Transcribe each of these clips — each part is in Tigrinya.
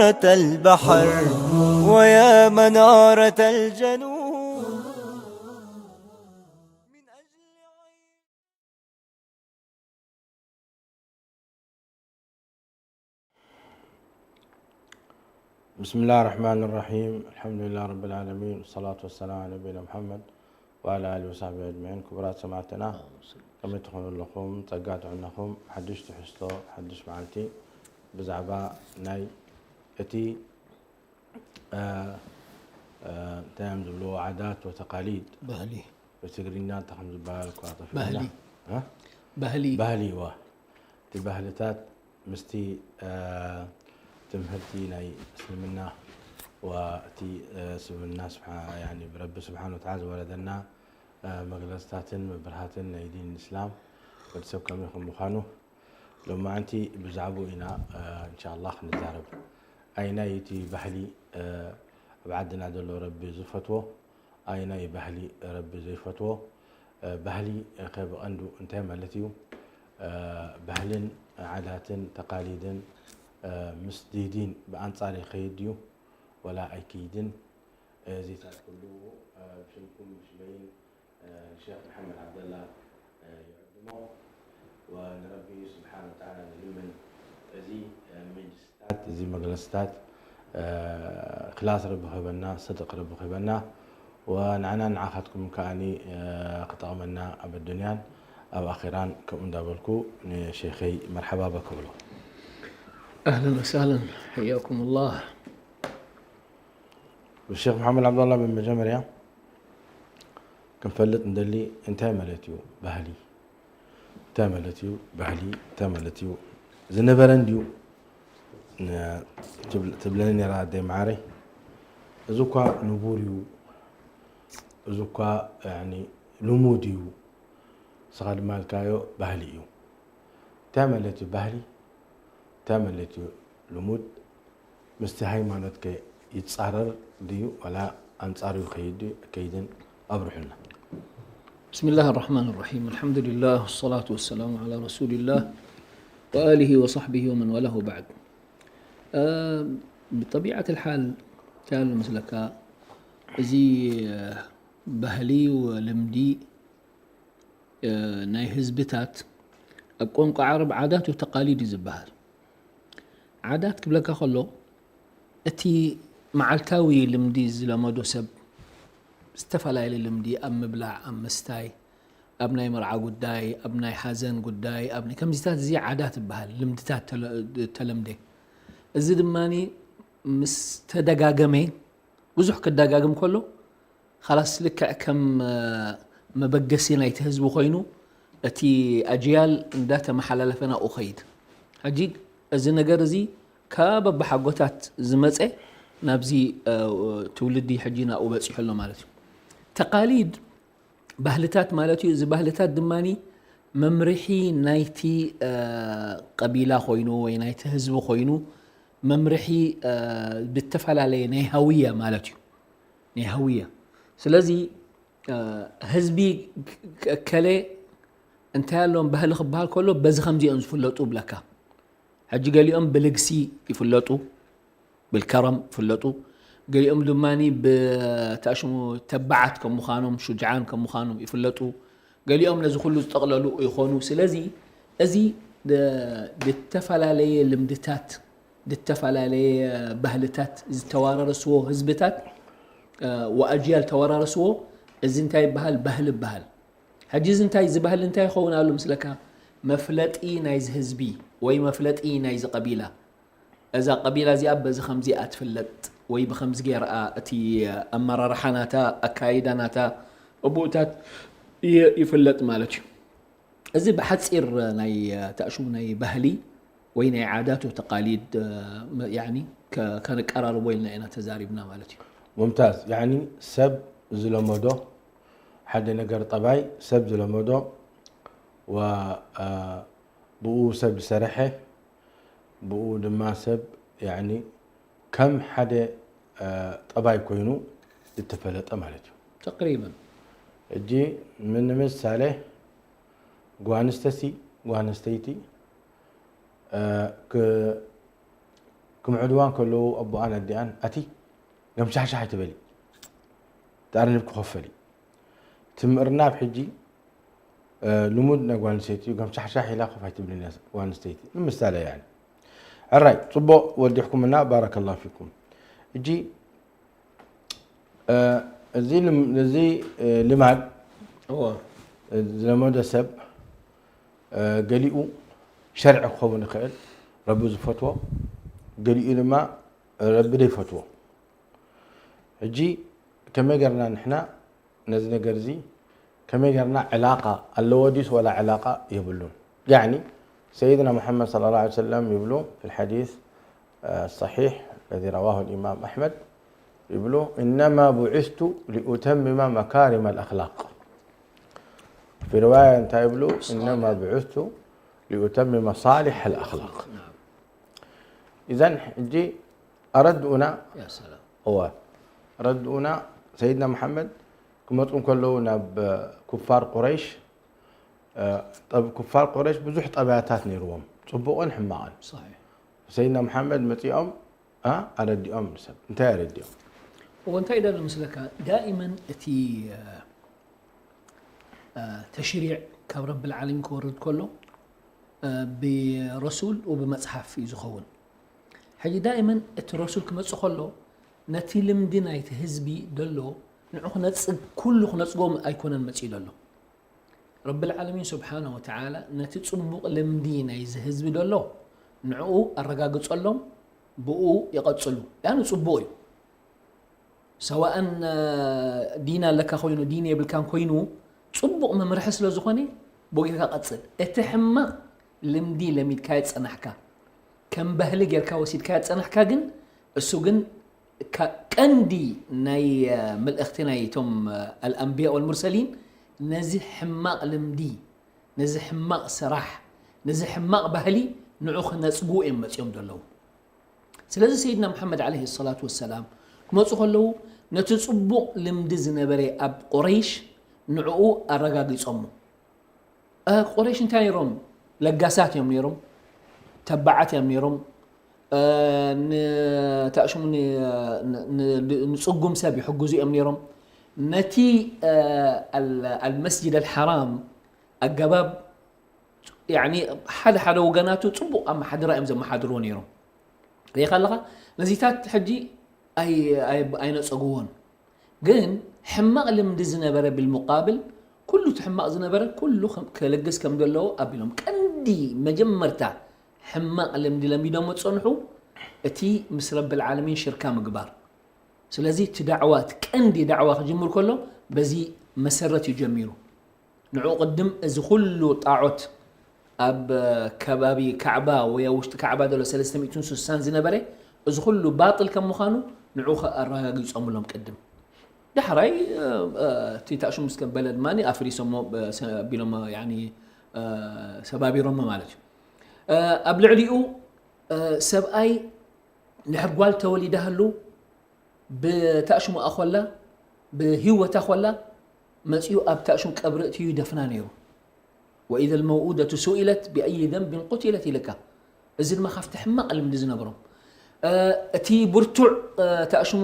البحر ويا منارة الجنوب. بسم الله الرحمن الرحيم. الحمد لله رب العالمين، والصلاة والسلام على نبينا محمد وعلى آله وصحبه أجمعين። ክቡራት ሰማዕትና፣ ከመይ ትኾኑ ኣለኹም? ጸጋ ጥዕናኹም? ሓድሽ ትሕዝቶ፣ ሓድሽ መዓልቲ ብዛዕባ ናይ እቲ፣ እ፣ እ፣ እንታይ እዮም ዝብልዎ? ዓዳት ወተቃሊድ። ባህሊ። ብትግርኛ እንታይ ከም ዝበሃል እኳ ጠፊኡና። ባህሊ። እ? ባህሊ። ባህሊ፣ እዋ። እቲ ባህልታት ምስቲ፣ እ፣ ትምህርቲ ናይ እስልምና፣ ወ-፣ እቲ፣ እ፣ እስልምና ስብሓ-፣ ያኒ ብረቢ ስብሓን ወተዓላ ዝወረደና፣ እ፣ መግለጽታትን ምብርሃትን ናይ ዲን እስላም፣ ወዲ ሰብ ከመይ ከም ምዃኑ፣ ሎማዓንቲ ብዛዕባኡ ኢና፣ እ፣ እንሻ ኣላህ ክንዛረብ። ኣየናይ እቲ ባህሊ፣ እ፣ ኣብ ዓድና ዘሎ ረቢ ዝፈትዎ፣ ኣየናይ ባህሊ ረቢ ዘይፈትዎ? እ፣ ባህሊ፣ እ፣ ከ ብቐንዱ እንታይ ማለት እዩ? እ፣ ባህልን ዓዳትን ተቃሊድን፣ እ፣ ምስ ዲን ብኣንጻር ይኸይድ ድዩ ወላ ኣይክይድን? እዚታት ኩሉ፣ እ፣ ብሽምኩም ብሽመይን፣ እ፣ ሼኽ መሓመድ ዓብደላ፣ እ፣ ይዕድሞ። ወንረቢ ስብሓን ወተዓላ ንልምን። እዚ፣ እ፣ መጅልስታት፣ እዚ መግለስታት፣ እ፣ ክላስ ረቢ ክህበና፣ ስድቅ ረቢ ክህበና፣ ወንዓና ንዓኻትኩም ከኣኒ፣ እ፣ ክጠቕመና ኣብ ኣዱንያን ኣብ ኣኼራን ከምኡ እንዳበልኩ ንሼኸይ መርሓባ በክብሎ። أهلا وسهلا، حياكم الله. ሼኽ መሓመድ ዓብደላ፣ ብመጀመርያ ክንፈልጥ እንደሊ እንታይ ማለት እዩ ባህሊ? እንታይ ማለት እዩ ባህሊ? እንታይ ማለት እዩ? ዝነበረ እንድዩ ን-፣ ትብል-፣ ትብለኒ ነይራ ኣደይ መዓረይ። እዚ እኳ ንቡር እዩ፣ እዚ እኳ ያኒ ልሙድ እዩ፣ ንስኻ ድማ ኢልካዮ ባህሊ እዩ። እንታይ ማለት እዩ ባህሊ? እንታይ ማለት እዩ ልሙድ? ምስቲ ሃይማኖት ከ ይጻረር ድዩ ዋላ ኣንጻሩ ይኸይድ ድዩ ኣይከይድን ኣብርሑልና። بسم الله الرحمن الرحيم. الحمد لله والصلاة والسلام على رسول الله وآله وصحبه ومن والاه وبعد. እ፣ ብጠቢዓት الحال እንታይ ኣሎ መስለካ፣ እዚ፣ እ፣ ባህሊ ወልምዲ፣ እ፣ ናይ ህዝብታት ኣብ ቋንቋ ዓረብ ዓዳት ወተቃሊድ እዩ ዝበሃል። ዓዳት ክብለካ ከሎ እቲ መዓልታዊ ልምዲ ዝለመዶ ሰብ ዝተፈላለየ ልምዲ ኣብ ምብላዕ፣ ኣብ ምስታይ፣ ኣብ ናይ መርዓ ጉዳይ፣ ኣብ ናይ ሓዘን ጉዳይ፣ ኣብ ናይ ከምዚታት እዚ ዓዳት ይበሃል። ልምድታት ተለ-፣ ተለምደ። እዚ ድማ ምስ ተደጋገመ፣ ብዙሕ ክደጋግም ከሎ፣ ኻላስ ልክዕ ከም፣ እ፣ መበገሲ ናይቲ ህዝቢ ኮይኑ እቲ ኣጅያል እንዳተመሓላለፈ ናብኡ ኸይድ። ሕጂ እዚ ነገር እዚ ካብ ኣቦሓጎታት ዝመፀ ናብዚ፣ እ፣ ትውልዲ ሕጂ ናብኡ በፂሑ ኣሎ ማለት እዩ። ተቃሊድ ባህልታት ማለት እዩ። እዚ ባህልታት ድማ መምርሒ ናይቲ፣ እ፣ ቀቢላ ኮይኑ ወይ ናይቲ ህዝቢ ኮይኑ መምርሒ፣ እ፣ ብተፈላለየ ናይ ሃውያ ማለት እዩ። ናይ ሃውያ። ስለዚ፣ እ፣ ህዝቢ ክ-፣ ክ-፣ እከለ እንታይ ኣለዎም ባህሊ ክበሃል ከሎ በዚ ከምዚኦም ዝፍለጡ ብለካ። ሕጂ ገሊኦም ብልግሲ ይፍለጡ፣ ብልከረም ይፍለጡ። ገሊኦም ድማ ብታሽሙ ተባዓት ከም ምዃኖም፣ ሹጅዓን ከም ምዃኖም ይፍለጡ። ገሊኦም ነዚ ኩሉ ዝጠቕለሉ ይኾኑ። ስለዚ እዚ ደ-፣ ብተፈላለየ ልምድታት፣ ብተፈላለየ ባህልታት ዝተዋራረስዎ ህዝብታት፣ እ፣ ወኣጅያል ተወራረስዎ፣ እዚ እንታይ ይበሃል? ባህሊ ይበሃል። ሕጂ እዚ እንታይ፣ እዚ ባህሊ እንታይ ይኸውን ኣሎ ምስለካ? መፍለጢ ናይዚ ህዝቢ ወይ መፍለጢ ናይዚ ቀቢላ። እዛ ቀቢላ እዚኣ በዚ ከምዚኣ ትፍለጥ ወይ ብከምዚ ገይርኣ እቲ ኣመራርሓ ናታ፣ ኣካይዳ ናታ፣ እቡእታት ይ-፣ ይፍለጥ ማለት እዩ። እዚ ብሓፂር ናይ፣ ታእሽሙ ናይ ባህሊ ወይ ናይ ዓዳት ወተቃሊድ፣ እ፣ መ-፣ ያኒ ከ-፣ ከነቀራርቦ ኢልና ኢና ተዛሪብና ማለት እዩ። ሙምታዝ፣ ያኒ ሰብ ዝለመዶ ሓደ ነገር ጠባይ ሰብ ዝለመዶ ወ-፣ እ፣ ብኡ ሰብ ዝሰረሐ ብኡ ድማ ሰብ ያኒ ከም ሓደ፣ እ፣ ጠባይ ኮይኑ ዝተፈለጠ ማለት እዩ። ተቅሪበን። ሕጂ ምን-፣ ንምሳሌ ጓንስተሲ፣ ጓንስተይቲ፣ እ፣ ክ-፣ ክምዕድዋ ከለዉ ኣቦኣን ኣዲኣን ኣቲ ገምሻሕሻሕ ኣይትበሊ፣ እቲ ኣርኒብ ክኸፈል እዩ። ትምእርናብ ሕጂ ልሙድ ናይ ጓል ኣንስተይቲ እዩ። ገምሻሕሻሕ ኢላ ኮፍ ኣይትብልን እያ ጓል ኣንስተይቲ ንምሳሌ ያኒ። ሕራይ ጽቡቕ ወዲሕኩምና ባረከላሁ ፊኩም። እጂ እዚ እዚ ልማድ ዝለመደ ሰብ ገሊኡ ሸርዒ ክኸውን ይኽእል፣ ረቢ ዝፈትዎ፣ ገሊኡ ድማ ረቢ ዘይፈትዎ። ሕጂ ከመይ ገርና ንሕና ነዚ ነገር እዚ ከመይ ገርና ዕላቃ ኣለዎ ዲስ ወላ ዕላቃ የብሉን? ያኒ ሰይድና ሙሐመድ صلى الله عليه وسلم ይብሉ في الحديث الصحيح الذي رواه الإمام أحمد ይብሉ إنما بعثت لأتمم مكارم الأخلاق في رواية እንታይ ይብሉ إنما بعثت لأتمم صالح الأخلاق إذن ሕጂ ኣረድኡና يا سلام እወ ኣረድኡና ሰይድና መሓመድ ክመፁ እንከለዉ ናብ ኩፋር ቁረይሽ ኩፋር ቁረይሽ ብዙሕ ጠባያታት ነይርዎም ፅቡቕን ሕማቕን صحيح ሰይድና መሓመድ መፂኦም ኣረዲኦም ንሰብ እንታይ ኣረዲኦም وانت إذا مثلك دائما እቲ ተሽሪዕ ካብ ረብል ዓለሚን ክወርድ ከሎ ብረሱል ወብመፅሓፍ እዩ ዝኸውን ሕጂ ዳእመን እቲ ረሱል ክመፅእ ከሎ ነቲ ልምዲ ናይቲ ህዝቢ ደሎ ንዑ ክነፅግ ኩሉ ክነፅጎም ኣይኮነን መፅኡ ደሎ ረብል ዓለሚን ስብሓነ ወተዓላ ነቲ ፅቡቕ ልምዲ ናይዚ ህዝቢ ደሎ ንዕኡ ኣረጋግፀሎም ብኡ ይቐፅሉ ያኑ ፅቡቕ እዩ ሰዋእን ዲን ኣለካ ኮይኑ ዲን የብልካን ኮይኑ ፅቡቕ መምርሒ ስለ ዝኾነ ብኡ ጌርካ ቀፅል። እቲ ሕማቕ ልምዲ ለሚድካዮ ዝፀናሕካ ከም ባህሊ ጌርካ ወሲድካዮ ዝፀናሕካ ግን እሱ ግን ቀንዲ ናይ መልእኽቲ ናይቶም ኣልኣንብያ ወልሙርሰሊን ነዚ ሕማቕ ልምዲ ነዚ ሕማቕ ስራሕ ነዚ ሕማቕ ባህሊ ንዑ ክነፅጉ እዮም መፅኦም ዘለዉ። ስለዚ ሰይድና ሙሓመድ ዓለይሂ ሰላቱ ወሰላም ክመፁ ከለዉ ነቲ ፅቡቕ ልምዲ ዝነበረ ኣብ ቁረይሽ ንዕኡ ኣረጋጊፆሞ። ቁረይሽ እንታይ ነይሮም? ለጋሳት እዮም ነይሮም፣ ተባዓት እዮም ነይሮም፣ ንታእሽሙ ንፅጉም ሰብ ይሕግዙ እዮም ነይሮም። ነቲ ኣልመስጅድ ኣልሓራም ኣገባብ ሓደ ሓደ ወገናቱ ፅቡቕ ኣመሓድራ እዮም ዘመሓድርዎ ነይሮም። ርኢኻ ኣለኻ ነዚታት ሕጂ ኣይነፀግዎን። ግን ሕማቕ ልምዲ ዝነበረ ብልሙቃብል ኩሉ እቲ ሕማቕ ዝነበረ ኩሉ ክልግስ ከም ዘለዎ ኣቢሎም ቀንዲ መጀመርታ ሕማቕ ልምዲ ለሚዶም ዝፀንሑ እቲ ምስ ረብል ዓለሚን ሽርካ ምግባር። ስለዚ እቲ ዳዕዋ እቲ ቀንዲ ዳዕዋ ክጅምር ከሎ በዚ መሰረት እዩ ጀሚሩ። ንዑ ቅድም እዚ ኩሉ ጣዖት ኣብ ከባቢ ካዕባ ወይ ኣብ ውሽጢ ካዕባ ዘሎ ሰለስተ ሚእትን ስሳን ዝነበረ እዚ ኩሉ ባጥል ከም ምዃኑ ንዑ ኣረጋጊጾምሎም ቅድም። ዳሕራይ እቲ ታእሹም እስከ በለ ድማ ኣፍሪሶሞ ቢሎም ሰባቢሮሞ ማለት እዩ። ኣብ ልዕሊኡ ሰብኣይ ንሕር ጓል ተወሊዳ ህሉ ብታእሽሙኣ ኮላ ብህይወታ ኮላ መፂኡ ኣብ ታእሽም ቀብሪ እትዩ ይደፍና ነይሩ። وإذا الموءودة سئلت بأي ذنب قتلت ኢልካ። እዚ ድማ ካብቲ ሕማቕ ልምዲ ዝነብሮም እቲ ብርቱዕ ታእሽሙ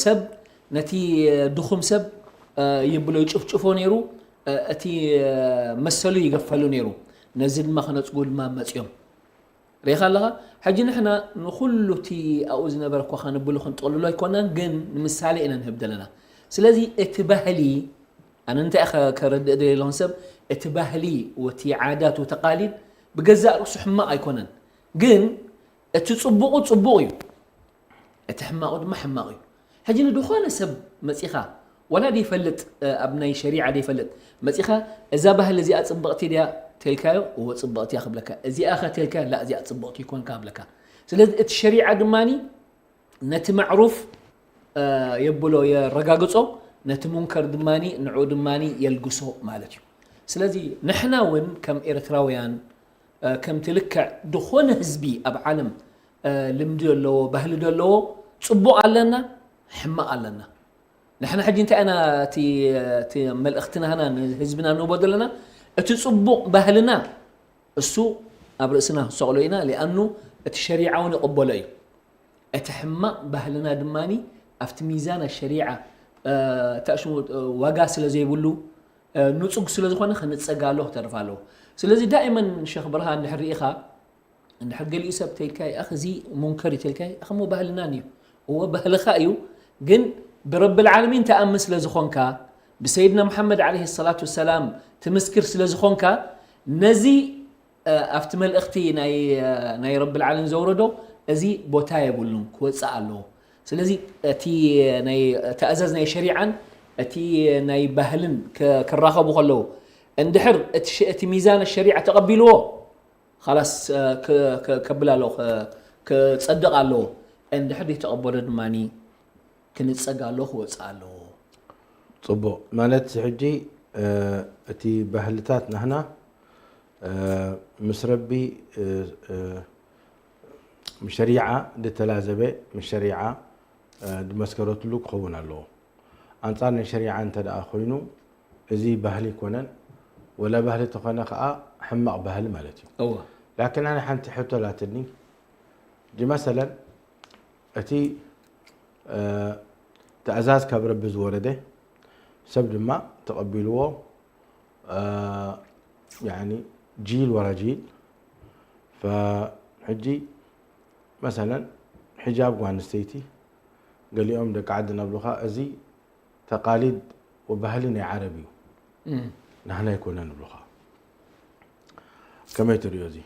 ሰብ ነቲ ድኹም ሰብ ይብሎ ይጭፍጭፎ ነይሩ። እቲ መሰሉ ይገፈሉ ነይሩ። ነዚ ድማ ክነፅጉ ድማ መፅኦም። ርኢኻ ኣለኻ? ሕጂ ንሕና ንኹሉ እቲ ኣብኡ ዝነበረ እኳ ከንብሉ ክንጠልሎ ኣይኮናን፣ ግን ንምሳሌ ኢና ንህብ ዘለና። ስለዚ እቲ ባህሊ ኣነ እንታይ ከረድእ ደልየ ኣለኹ ሰብ እቲ ባህሊ ወቲ ዓዳት ወተቃሊድ ብገዛእ ርእሱ ሕማቕ ኣይኮነን፣ ግን እቲ ጽቡቑ ጽቡቕ እዩ። እቲ ሕማቑ ድማ ሕማቕ እዩ። ሕጂ ንድኾነ ሰብ መጺኻ ወላ ደይፈልጥ ኣብ ናይ ሸሪዓ ደይፈልጥ መጺኻ እዛ ባህሊ እዚኣ ጽብቕቲ ድያ ተልካዮ እወ ጽብቕቲ እያ ክብለካ። እዚኣ ከ ተልካዮ ላ እዚኣ ጽብቕቲ ይኮንካ ክብለካ። ስለዚ እቲ ሸሪዓ ድማኒ ነቲ ማዕሩፍ የብሎ የረጋግጾ ነቲ ሙንከር ድማኒ ንዑ ድማኒ የልግሶ ማለት እዩ። ስለዚ ንሕና እውን ከም ኤርትራውያን ከምቲ ልክዕ ድኾነ ህዝቢ ኣብ ዓለም ልምዲ ዘለዎ ባህሊ ዘለዎ ጽቡቕ ኣለና ሕማቕ ኣለና። ንሕና ሕጂ እንታይ ኢና እቲ እቲ መልእኽቲ ናህና ንህዝብና ንህቦ ዘለና እቲ ጽቡቕ ባህልና እሱ ኣብ ርእስና ክንሰቕሎ ኢና ሊኣኑ እቲ ሸሪዓ እውን ይቕበሎ እዩ። እቲ ሕማቕ ባህልና ድማ ኣብቲ ሚዛን ኣሸሪዓ፣ እ፣ ተእሽሙ፣ እ፣ ዋጋ ስለ ዘይብሉ፣ እ፣ ንጹግ ስለ ዝኾነ ክንጸጋ ኣሎ ክተርፍ ኣለዎ። ስለዚ ዳእመን ሸኽ ብርሃን እንድሕር ርኢኻ፣ እንድሕር ገሊኡ ሰብ ተልካይ፣ "ኣኽ፣ እዚ ሙንከር እዩ" ተልካይ፣ "ኣኽ፣ እሞ ባህልናን እዩ።" እወ፣ ባህልኻ እዩ፣ ግን ብረብል ዓለሚን ተኣምን ስለ ዝኾንካ፣ ብሰይድና መሓመድ ዓለይሂ ሰላቱ ወሰላም ትምስክር ስለ ዝኾንካ፣ ነዚ፣ እ፣ ኣብቲ መልእኽቲ ናይ፣ እ፣ ናይ ረብል ዓለሚን ዘውረዶ፣ እዚ ቦታ የብሉን፣ ክወጽእ ኣለዎ። ስለዚ እቲ ናይ፣ እቲ ኣዛዝ ናይ ሸሪዓን እቲ ናይ ባህልን ክ-፣ ክራኸቡ ከለዉ፣ እንድሕር እቲ ሸ-፣ እቲ ሚዛን ሸሪዓ ተቐቢልዎ፣ ኻላስ፣ እ፣ ክ-፣ ክ-፣ ከብል ኣለዎ፣ ክ-፣ ክጸድቕ ኣለዎ። እንድሕር ዘይተቐበሎ ድማ ክንጸግ ኣለዎ፣ ክወጽእ ኣለዎ። ጽቡቕ። ማለት ሕጂ፣ እ፣ እቲ ባህልታት ናህና፣ እ፣ ምስ ረቢ፣ እ፣ እ፣ ምስ ሸሪዓ ዝተላዘበ፣ ምስ ሸሪዓ፣ እ፣ ዝመስከረትሉ ክኸውን ኣለዎ። ኣንጻር ናይ ሸሪዓ እንተ ደኣ ኮይኑ፣ እዚ ባህሊ ኣይኮነን፣ ወላ ባህሊ ተኾነ ከኣ ሕማቕ ባህሊ ማለት እዩ። እወ። ላኪን ኣነ ሓንቲ ሕቶ ኣላትኒ። ሕጂ መሰለን፣ እቲ፣ እ፣ ትእዛዝ ካብ ረቢ ዝወረደ፣ ሰብ ድማ ተቐቢልዎ፣ እ፣ ያኒ ጂል ወራ ጂል። ፈ-፣ ሕጂ መሰለን ሒጃብ ጓል ኣንስተይቲ፣ ገሊኦም ደቂ ዓድና ኣብሉኻ፣ እዚ ተቃሊድ ወባህሊ ናይ ዓረብ እዩ። እም። ናህና ኣይኮነን ይብሉኻ። ከመይ ትሪኦ እዚ?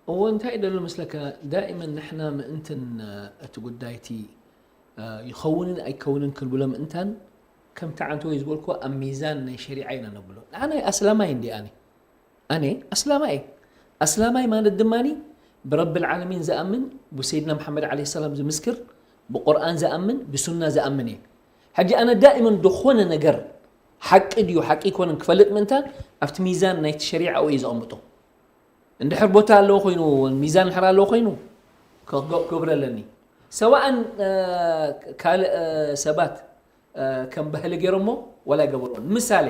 እወ፣ እንታይ ደሎ መስለካ፣ ዳኢመን ንሕና ምእንትን፣ እ፣ እቲ ጉዳይ እቲ፣ እ፣ ይኸውንን ኣይከውንን ክንብሎ ምእንታን፣ ከምቲ ዓንተ ወይ ዝበልኩ ኣብ ሚዛን ናይ ሸሪዓ ኢና ነብሎ። ንዓና ኣስላማይ እንዲ ኣነ። ኣነ ኣስላማይ እየ። ኣስላማይ ማለት ድማኒ ብረብል ዓለሚን ዝኣምን፣ ብሰይድና መሓመድ ዓለይሂ ሰላም ዝምስክር፣ ብቁርኣን ዝኣምን፣ ብሱና ዝኣምን እየ። ሕጂ ኣነ ዳኢመን ዝኾነ ነገር ሓቂ ድዩ ሓቂ ኣይኮነን ክፈልጥ ምእንታን ኣብቲ ሚዛን ናይቲ ሸሪዓ እየ ዘቐምጦ። እንድሕር ቦታ ኣለዎ ኮይኑ፣ ሚዛን እንድሕር ኣለዎ ኮይኑ፣ ክግ-፣ ክገብረ ኣለኒ። ሰዋእን፣ እ፣ ካልእ፣ እ፣ ሰባት፣ እ፣ ከም ባህሊ ገይሮሞ ዋላ ኣይገበርዎን። ምሳሌ፣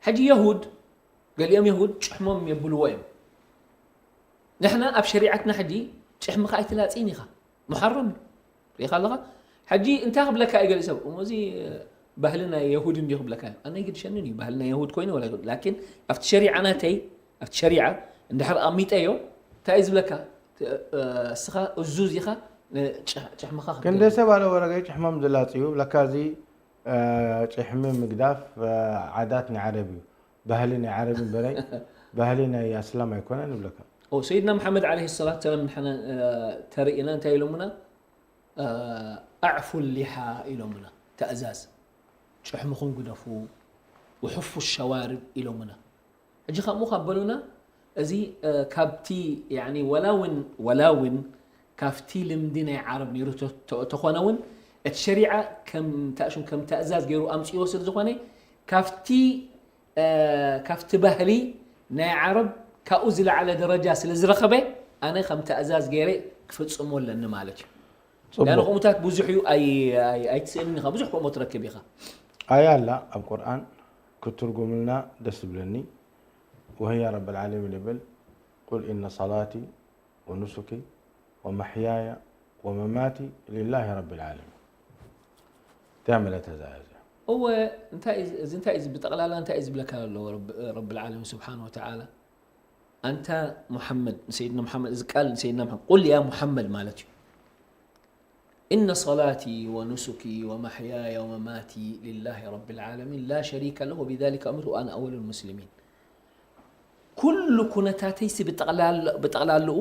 ሕጂ የሁድ፣ ገሊኦም የሁድ ጭሕሞም የብልዎ እዮም። ንሕና ኣብ ሸሪዓትና ሕጂ ጭሕምኻ ኣይትላጽይን ኢኻ። ሙሓረም እዩ። ርኢኻ ኣለኻ? ሕጂ እንታይ ክብለካ እዩ ገለ ሰብ? እሞ እዚ ባህሊ ናይ የሁድ እንድዩ ክብለካ እዩ። ኣነ ኣይግድሸንን እዩ። ባህሊ ናይ የሁድ ኮይኑ ወላ ኣይኮነ። ላኪን ኣብቲ ሸሪዓ ናተይ፣ ኣብቲ ሸሪዓ እንድሕር ኣሚጠዮ፣ እንታይ እዩ ዝብለካ? እ፣ እስኻ እዙዝ ኢኻ፣ ን-፣ ጭሕ-፣ ጭሕምኻ ክንደይ ክትገብር። ሰብ ኣለ ወረገ ጭሕሞም ዝላጽዩ? ለካ እዚ፣ እ፣ ጭሕሚ ምግዳፍ፣ እ፣ ዓዳት ናይ ዓረብ እዩ። ባህሊ ናይ ዓረብ እምበረይ፣ ባህሊ ናይ ኣስላም ኣይኮነን ይብለካ። ኦ፣ ሰይድና መሓመድ ዓለይሂ ሰላት ሰላም ንሕና፣ እ፣ ተርእና እንታይ ኢሎምና? እ፣ ኣዕፉ ሊሓ ኢሎምና። ተእዛዝ። ጭሕምኹም ግደፉ። ወሑፉ ሸዋርብ ኢሎምና። ሕጂ ከምኡ ካብ በሉና፣ እዚ፣ እ፣ ካብቲ፣ ያኒ፣ ወላ እውን፣ ወላ እውን ካብቲ ልምዲ ናይ ዓረብ ነይሩ ተ-፣ ተ-፣ ተኾነ እውን፣ እቲ ሸሪዓ ከም ታእሹም፣ ከም ተእዛዝ ገይሩ ኣምፅዎ ስለ ዝኾነ፣ ካብቲ፣ እ፣ ካብቲ ባህሊ ናይ ዓረብ ካብኡ ዝለዓለ ደረጃ ስለ ዝረኸበ፣ ኣነ ከም ተእዛዝ ገይረ ክፍጽሞ ኣለኒ ማለት እዩ። ጽቡቕ። ያኒ ከምኡታት ብዙሕ እዩ፣ ኣይ-፣ ኣይ-፣ ኣይትስእልን ኢኻ፣ ብዙሕ ከምኡ ትረክብ ኢኻ። ኣያ ኣላ ኣብ ቁርኣን ክትትርጉምልና ደስ ዝብለኒ። ወህያ ረብል ዓለሚን ይብል፣ "ቁል ኢነ ሰላቲ ወኑሱኪ ወመሕያያ ወመማቲ ሊላሂ ረብል ዓለሚን." እንታይ ማለት እዛ እያ እዚኣ? እወ፣ እንታይ እዩ፣ እዚ እንታይ እዩ፣ እዚ ብጠቕላላ እንታይ እዩ ዝብለካ ዘሎ ረብ-፣ ረብል ዓለሚን ስብሓን ወተዓላ? ኣንታ ሙሓመድ፣ ንሰይድና ሙሓመድ፣ እዚ ቃል ንሰይድና ሙሓመድ፣ ቁል ያ ሙሓመድ ማለት እዩ። "ኢነ ሰላቲ ወኑሱኪ ወመሕያያ ወመማቲ ሊላሂ ረቢል ዓለሚን ላ ሸሪከ ለሁ ወቢዛሊከ ኡሚርቱ ወኣና ኣወሉል ሙስሊሚን።" ኩሉ ኩነታተይሲ ብጠቕላላ-፣ ብጠቕላልኡ፣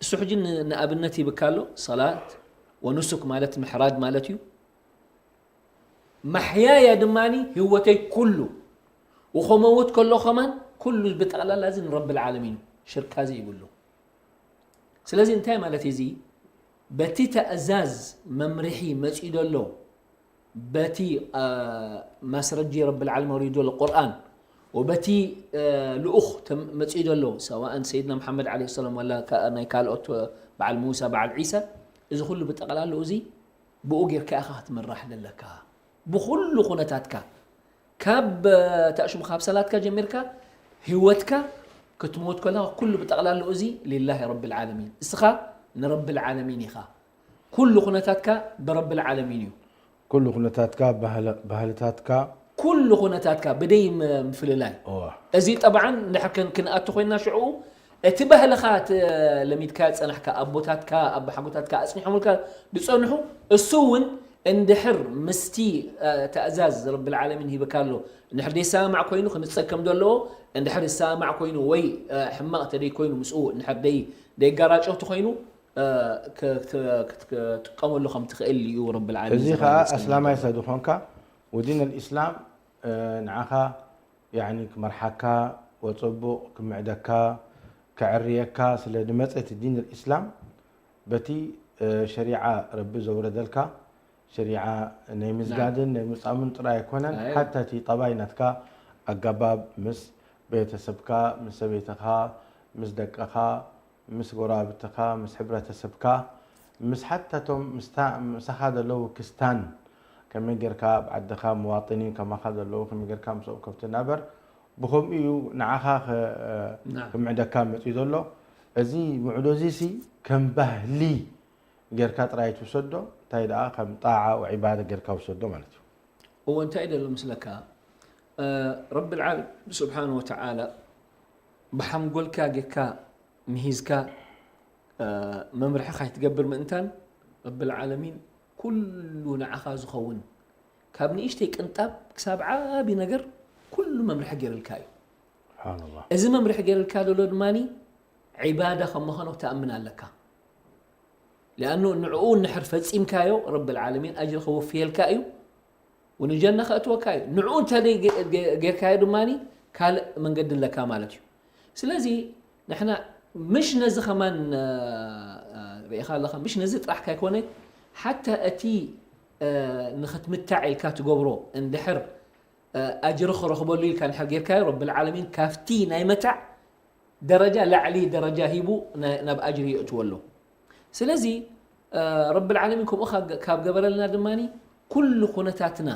እሱ ሕጂ ን-፣ ንኣብነት ይብካ ኣሎ፣ ሰላት ወኑሱክ ማለት ምሕራድ ማለት እዩ። መሕያያ ድማኒ ህይወተይ ኩሉ፣ ወኸመውት ከሎ ኸማን ኩሉ ብጠቕላላ እዚ ንረብል ዓለሚን ሽርካ ዘይብሉ። ስለዚ እንታይ ማለት እዩ እዚ? በቲ ተእዛዝ መምርሒ መጺኡ ዘሎ፣ በቲ፣ አ፣ ማስረጂ ረብል ዓለሚን ወሪዱ ዘሎ ቁርኣን፣ ወበቲ፣ አ፣ ልኡኽ ተም-፣ መጺኡ ዘሎ፣ ሰዋእን ሰይድና መሓመድ ዓለይሂ ሰላም ዋላ ከ-፣ ናይ ካልኦት፣ በዓል ሙሳ፣ በዓል ዒሳ፣ እዚ ኩሉ ብጠቕላላኡ እዚ ብኡ ጌርካ ኢኻ ክትምራሕ ዘለካ። ብኹሉ ኩነታትካ፣ ካብ፣ እ፣ ተእሽሙ ካብ ሰላትካ ጀሚርካ ህይወትካ ክትሞት ከለኻ ኩሉ ብጠቕላላኡ እዚ ሊላሂ ረቢል ዓለሚን። እስኻ ንረብል ዓለሚን ኢኻ። ኩሉ ኩነታትካ ብረብል ዓለሚን እዩ። ኩሉ ኩነታትካ፣ ባህል- ባህልታትካ ኩሉ ኩነታትካ ብደይ ም- ምፍልላይ። እዋ። እዚ ጠብዓን እንድሕር ከን- ክንኣቱ ኮይና ሽዑ እቲ ባህልኻ ት- ለሚድካ ጸናሕካ ኣቦታትካ ኣባሓጎታትካ ኣጽኒሖምልካ ዝጸንሑ እሱ እውን እንድሕር ምስቲ እ፣ ተእዛዝ ረብል ዓለሚን ሂብካ ኣሎ እንድሕር ደይሰማማዕ ኮይኑ ክንጸከም ዘለዎ እንድሕር ይሰማማዕ ኮይኑ ወይ እ፣ ሕማቕ ተደይ ኮይኑ ምስኡ እንድሕር ደይ ደይጋራጨው ተኮይኑ እ፣ ክ- ክት- ክት- ክትጥቀመሉ ከም ትኽእል እዩ ረብል ዓለሚን እዚ ዘረጋግጸልና ከዓ ኣስላማይ ዘሎ። ሰ ዝኾንካ ወዲን ልእስላም ንዓኻ ያኒ ክመርሓካ ወፅቡቕ ክምዕደካ ከዕርየካ ስለ ዝመፀ እቲ ዲን ልእስላም በቲ እ፣ ሸሪዓ ረቢ ዘውረደልካ ሸሪዓ ናይ ምዝጋድን ናይ ምፃምን ጥራይ ኣይኮነን። ኣይ። ሓታ እቲ ጠባይ ናትካ ኣገባብ ምስ ቤተሰብካ ምስ ሰበይትኻ ምስ ደቅኻ ምስ ጎረባብትኻ ምስ ሕብረተሰብካ ምስ ሓታቶም ምስታ ምሳኻ ዘለዉ ክስታን ከመይ ጌርካ ኣብ ዓድኻ መዋጥኒን ከማኻ ዘለዉ ከመይ ጌርካ ምስኦም ከም ትናበር ብኸምኡ እዩ ንዓኻ ኸ- ናም። ክምዕደካ መፅዩ ዘሎ። እዚ ምዕዶ እዚ ሲ ከም ባህሊ ጌርካ ጥራይ ትውሰዶ እንታይ ደኣ ከም ጣዓ ወዒባዳ ጌርካ ውሰዶ ማለት እዩ። እዎ እንታይ ደሎ ምስለካ ረቢ ልዓለም ስብሓን ወተዓላ ብሓንጎልካ ጌርካ ምሂዝካ መምርሒ ካይትገብር ምእንታን ረቢ ልዓለሚን ኩሉ ንዓኻ ዝኸውን ካብ ንእሽተይ ቅንጣብ ክሳብ ዓቢ ነገር ኩሉ መምርሒ ገይርልካ እዩ። ስብሓንላህ። እዚ መምርሒ ገይርልካ ዘሎ ድማ ዒባዳ ከም ምዃኑ ክትኣምን ኣለካ። ሊኣኑ ንዕኡ እንድሕር ፈጺምካዮ ረቢ ልዓለሚን ኣጅሪ ከወፍየልካ እዩ። ወንጀና ከእትወካ እዩ። ንዕኡ እንተ ጌርካዮ ድማ ካልእ መንገዲ ኣለካ ማለት እዩ። ስለዚ ንሕና ምሽ ነዚ ከማን ርኢኻ ኣለኻ፣ ምሽ ነዚ ጥራሕ ካይኮነ ሓታ እቲ ንኽትምታዕ ኢልካ ትገብሮ እንድሕር ኣጅሪ ክረኽበሉ ኢልካ እንድሕር ጌርካዮ ረቢ ልዓለሚን ካብቲ ናይ መታዕ ደረጃ ላዕሊ ደረጃ ሂቡ ናብ ኣጅሪ የእትዎ ኣሎ። ስለዚ ረቢ ልዓለሚን ከምኡ ካብ ገበረልና ድማ ኩሉ ኩነታትና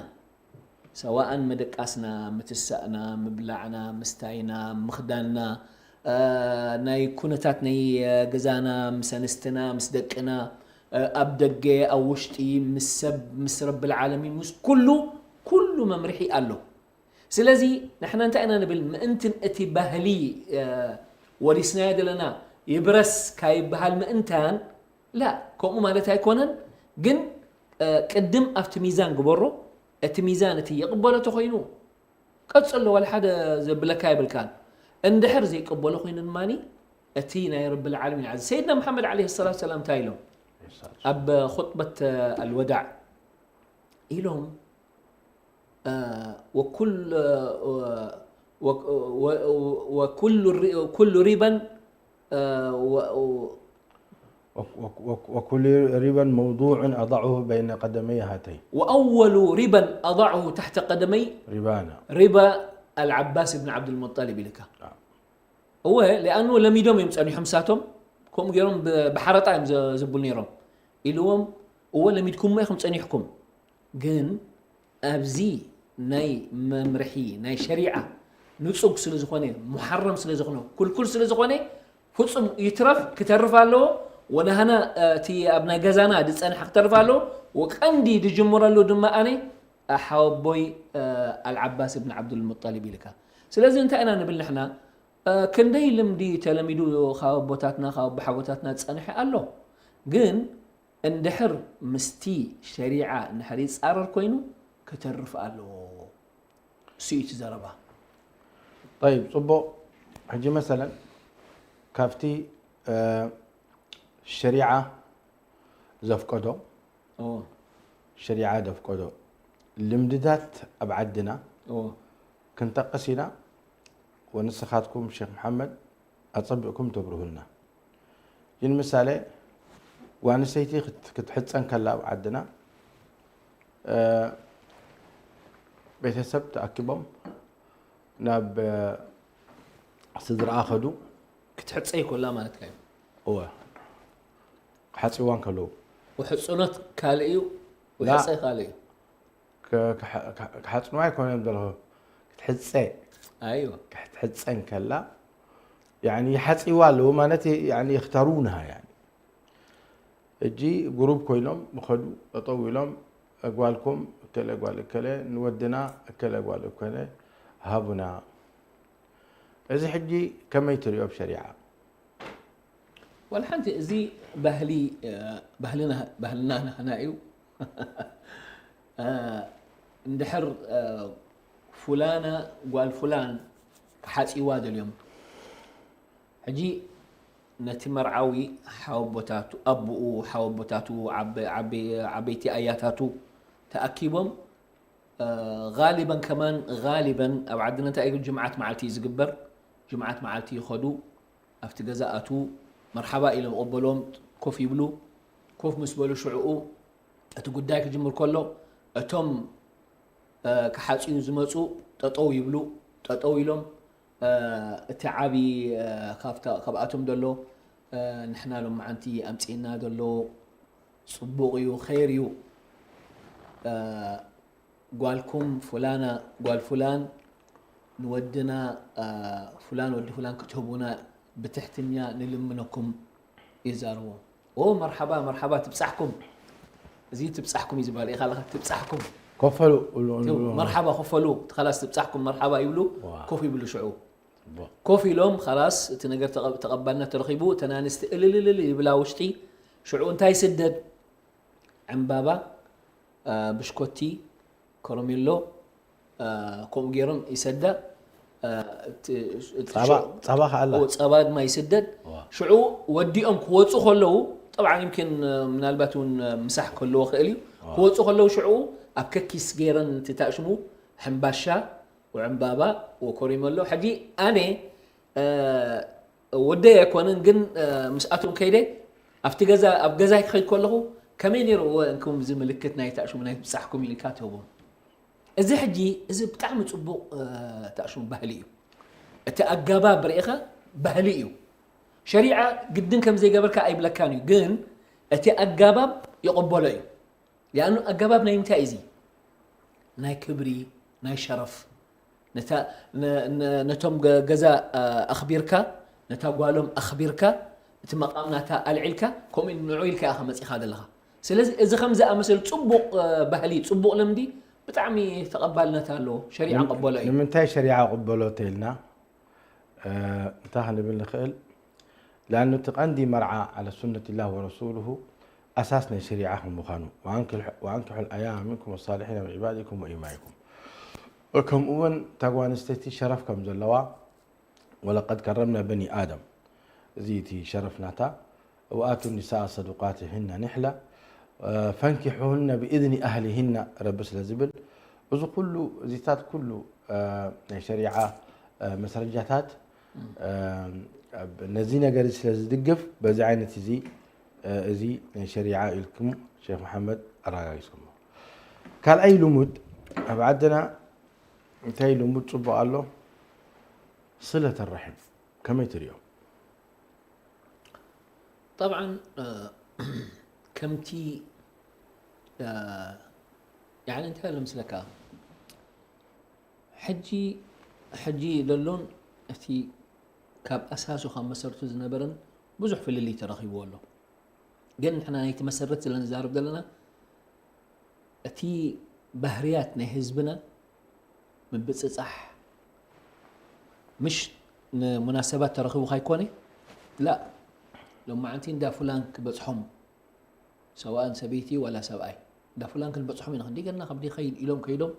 ሰዋእን ምድቃስና፣ ምትሳእና፣ ምብላዕና፣ ምስታይና፣ ምኽዳንና፣ ናይ ኩነታት ናይ ገዛና፣ ምስ ኣንስትና፣ ምስ ደቅና፣ ኣብ ደገ፣ ኣብ ውሽጢ፣ ምስ ሰብ፣ ምስ ረቢ ልዓለሚን፣ ምስ ኩሉ ኩሉ መምርሒ ኣሎ። ስለዚ ንሕና እንታይ ኢና ንብል? ምእንትን እቲ ባህሊ ወሪስናዮ ዘለና ይብረስ ካይበሃል ምእንታን ላ ከምኡ ማለት ኣይኮነን። ግን ቅድም ኣብቲ ሚዛን ግበሮ። እቲ ሚዛን እቲ ይቕበሎ ተኮይኑ ቀጽሎ፣ ዋላ ሓደ ዘብለካ የብልካን። እንድሕር ዘይቅበሎ ኮይኑ ድማ እቲ ናይ ረቢ ልዓለሚን ዓዚ ሰይድና መሓመድ ዓለይሂ ሰላቱ ሰላም እንታይ ኢሎም ኣብ ኹጥበት ኣልወዳዕ ኢሎም ኩሉ ሪበን وكل ربا موضوع أضعه بين قدمي هاتين. وأول ربا أضعه تحت قدمي ربانا. ربا العباس بن عبد المطلب ኢልካ። እወ ሊኣኑ ለሚዶም እዮም ጸኒሖም ሳቶም ከምኡ ገይሮም ብሓረጣ እዮም ዝብሉ ነይሮም ኢልዎም። እወ ለሚድኩሞ ኢኹም ጸኒሕኩም ግን ኣብዚ ናይ መምርሒ ናይ ሸሪዓ ንጹግ ስለ ዝኾነ ሙሓረም ስለ ዝኾነ ኩልኩል ስለ ዝኾነ ፍጹም ይትረፍ ክተርፍ ኣለዎ። ወናህና እቲ ኣብ ናይ ገዛና ዝጸንሐ ክተርፍ ኣለዎ። ወቀንዲ ዝጅምረሉ ድማ ኣነ ሓወቦይ ኣልዓባስ እብን ዓብዱልሙጠሊብ ኢልካ። ስለዚ እንታይ ኢና ንብል ንሕና ክንደይ ልምዲ ተለሚዱ ካብ ኣቦታትና ካብ ኣቦሓጎታትና ዝጸንሐ ኣሎ ግን እንድሕር ምስቲ ሸሪዓ እንድሕር ይጻረር ኮይኑ ክተርፍ ኣለዎ። እሱ እዩ እቲ ዘረባ። طيب ጽቡቕ። ሕጂ መሰለን ካብቲ ሸሪዓ ዘፍቀዶ እዎ። ሸሪዓ ዘፍቀዶ ልምድታት ኣብ ዓድና እዎ። ክንጠቅስ ኢና ወንስኻትኩም ሼክ መሓመድ ኣጸቢቕኩም ተብርሁልና። ግን ምሳሌ ጓል ኣንስተይቲ ክትሕፀን ከላ ኣብ ዓድና ቤተሰብ ተኣኪቦም ናብ ስድራኣ ከዱ። ክትሕፀይ ኮላ ማለትካ እዩ። እወ ክሓፅዋን ከለዉ ውሕፁኖት ካልእ እዩ። ውሕፀ ካልእ እዩ። ክሓፅንዋ ኣይኮነን ዘለኹ ክትሕፀ ኣይወ ክትሕፀን ከላ ያኒ ይሓፅዋ ኣለዉ ማለት ያኒ ይኽተሩንሃ ያኒ ሕጂ ግሩፕ ኮይኖም ምኸዱ ጠጠው ኢሎም፣ ጓልኩም እከለ ጓል እከለ፣ ንወድና እከለ ጓል እከለ ሃቡና። እዚ ሕጂ ከመይ ትሪኦ ብሸሪዓ? ዋላ ሓንቲ፣ እዚ ባህሊ፣ እ፣ ባህልና፣ ባህልና ናህና እዩ። እ፣ እንድሕር፣ እ፣ ፉላና ጓል ፉላን ክሓፅይዋ ደልዮም፣ ሕጂ ነቲ መርዓዊ ሓወቦታቱ፣ ኣቦኡ፣ ሓወቦታቱ፣ ዓበ-፣ ዓበ-፣ ዓበይቲ ኣያታቱ ተኣኪቦም፣ እ፣ ጋሊበን ከማን፣ ጋሊበን ኣብ ዓድና እንታይ እዩ፣ ጅምዓት መዓልቲ እዩ ዝግበር። ጅምዓት መዓልቲ ይኸዱ፣ ኣብቲ ገዛ ኣትዉ፣ መርሓባ ኢሎም ይቕበልዎም፣ ኮፍ ይብሉ። ኮፍ ምስ በሉ ሽዕኡ እቲ ጉዳይ ክጅምር ከሎ እቶም፣ እ፣ ክሓፅዩ ዝመፁ ጠጠው ይብሉ። ጠጠው ኢሎም፣ እ፣ እቲ ዓቢ፣ እ፣ ካብታ-፣ ካብኣቶም ዘሎ፣ እ፣ ንሕና ሎማዓንቲ ኣምፂእና ዘሎ ፅቡቕ እዩ፣ ኸይር እዩ። እ፣ ጓልኩም ፉላና ጓል ፉላን ንወድና፣ እ፣ ፉላን ወዲ ፉላን ክትህቡና ብትሕትኛ ንልምነኩም ይዛረቡ። ኦ መርሓባ፣ መርሓባ፣ ትብጻሕኩም። እዚ ትብጻሕኩም እዩ ዝበሃል። ኢኻ ኣለኻ ትብጻሕኩም። ከፈሉ እሉ- እሉ- እሉ- መርሓባ፣ ክፈሉ። እቲ ኸላስ ትብጻሕኩም መርሓባ ይብሉ፣ ዋ። ኮፍ ይብሉ ሽዑ። ዋ። ኮፍ ኢሎም ኸላስ እቲ ነገር ተቐ-፣ ተቐባልነት ተረኺቡ፣ እተን ኣንስቲ እልልልል ይብላ ውሽጢ። ሽዑ እንታይ ይስደድ? ዕምባባ፣ እ፣ ብሽኮቲ፣ ከረሜሎ፣ እ፣ ከምኡ ገይሮም ይሰዳ። እ፣ እቲ፣ እቲ ጸባ ሽዑ ጸባ ከኣላ ኦ፣ ጸባ ድማ ይስደድ። ዋ። ሽዑ ወዲኦም ክወፁ ከለዉ፣ ጠብዓን ይምኪን፣ እ፣ ምናልባት እውን፣ እ፣ ምሳሕ ክህልዎ ክእል እዩ። ዋ። ክወፁ ከለዉ ሽዑ ኣብ ከኪስ ገይረን እቲ ታእሽሙ ሕምባሻ ወዕምባባ ወኮሪመሎ። ሕጂ ኣነ፣ እ፣ ወደይ ኣይኮነን፣ ግን፣ እ፣ ምስኣቶም ከይደ ኣብቲ ገዛ፣ ኣብ ገዛይ ክኸይድ ከለኹ፣ ከመይ ነይሩ እወ እንኩም እዚ ምልክት ናይ ታእሽሙ ናይ ብጻሕኩም ኢልካ ትህቦም። እዚ ሕጂ፣ እዚ ብጣዕሚ ጽቡቕ፣ እ፣ ታእሽሙ ባህሊ እዩ። እቲ ኣጋባብ ርኢኻ ባህሊ እዩ። ሸሪዓ ግድን ከም ዘይገበርካ ኣይብለካን እዩ፣ ግን እቲ ኣጋባብ ይቕበሎ እዩ። ሊኣኑ ኣጋባብ ናይ ምንታይ እዩ እዚ? ናይ ክብሪ፣ ናይ ሸረፍ። ነታ፣ ነ-፣ ነ-፣ ነቶም ገ-፣ ገዛ፣ እ፣ ኣኽቢርካ፣ ነታ ጓሎም ኣኽቢርካ፣ እቲ መቓም ናታ ኣልዒልካ፣ ከምኡ ንዑ ኢልካ ኢኻ መጺኻ ዘለኻ። ስለዚ እዚ ከም ዝኣመሰለ ጽቡቕ፣ እ፣ ባህሊ፣ ጽቡቕ ልምዲ ብጣዕሚ ተቐባልነት ኣለዎ። ሸሪዓ ንም-፣ ቀበሎ እዩ። ንምንታይ ሸሪዓ ቅበሎ ተይልና? እ፣ እንታይ ክንብል ንኽእል? لأن እቲ ቀንዲ መርዓ على سنة الله ورسوله ኣሳስ ናይ ሸሪዓ ከም ምዃኑ፣ وأنكحوا، وأنكحوا الأيامى منكم والصالحين من عبادكم وإمائكم። ከምኡ እውን እታ ጓል ኣንስተይቲ ሸረፍ ከም ዘለዋ، ولقد كرمنا بني آدم፣ እዚ እቲ ሸረፍ ናታ፣ وآتوا النساء صدقاتهن نحلة، እ፣ فانكحوهن بإذن أهلهن ረቢ ስለ ዝብል፣ እዚ ኩሉ፣ እዚታት ኩሉ፣ እ፣ ናይ ሸሪዓ፣ እ፣ መስረጃታት፣ እ፣ ኣብ ነዚ ነገር እዚ ስለ ዝድግፍ፣ በዚ ዓይነት እዚ፣ እ፣ እዚ ናይ ሸሪዓ ኢልኩም ሼክ መሓመድ ኣረጋጊጽኩሞ። ካልኣይ ልሙድ ኣብ ዓድና እንታይ ልሙድ ጽቡቕ ኣሎ? ስለት ራሒም ከመይ ትሪኦ? ጠብዓን፣ እ፣ ከምቲ፣ እ፣ ያዕኒ እንታይ ኣሎ ምስለካ? ሕጂ፣ ሕጂ ዘሎን እቲ ካብ ኣሳሱ፣ ካብ መሰረቱ ዝነበረን ብዙሕ ፍልልይ ተረኺብዎ ኣሎ። ግን ንሕና ናይቲ መሰረት ስለ ንዛረብ ዘለና፣ እቲ ባህርያት ናይ ህዝብና ምብጽጻሕ ምሽ ንሙናሰባት ተረኺቡ ካይኮነ፣ ላእ፣ ሎማዓንቲ እንዳ ፉላን ክበጽሖም፣ ሰዋእን ሰበይቲ ዋላ ሰብኣይ፣ እንዳ ፉላን ክንበጽሖም ኢና፣ ክንደይ ገና ከብዲ ኸይድ ኢሎም ከይዶም፣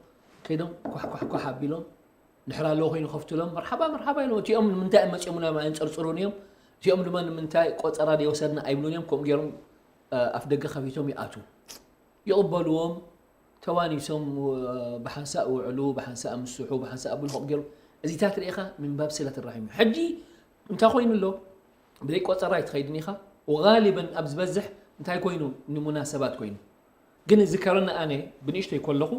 ከይዶም ኳሕ ኳሕ ኳሕ ኣቢሎም፣ ድሕር ኣለዎ ኮይኑ ከፍትሎም፣ መርሓባ መርሓባ ኢሎም። እቲኦም ንምንታይ እዮም መጺኦምና የንጸርጽሩን እዮም። እቲኦም ድማ ንምንታይ ቆጸራ ዘይወሰድና ኣይብሉን እዮም። ከምኡ ገይሮም፣ እ፣ ኣፍ ደገ ከፊቶም ይኣትዉ። ይቕበልዎም፣ ተዋኒሶም፣ እ፣ ብሓንሳእ ውዕሉ፣ ብሓንሳእ ምስሑ፣ ብሓንሳእ ኣብሉ፣ ከምኡ ገይሮም። እዚታት ርኢኻ ሚን ባብ ስለት ራሒም እዩ። ሕጂ እንታይ ኮይኑ ኣሎ? ብዘይ ቆጸራ ኣይትኸይድን ኢኻ። ወጋሊበን ኣብ ዝበዝሕ እንታይ ኮይኑ? ንሙናሰባት ኮይኑ። ግን ዝከረኒ ኣነ ብንእሽተይ ከለኹ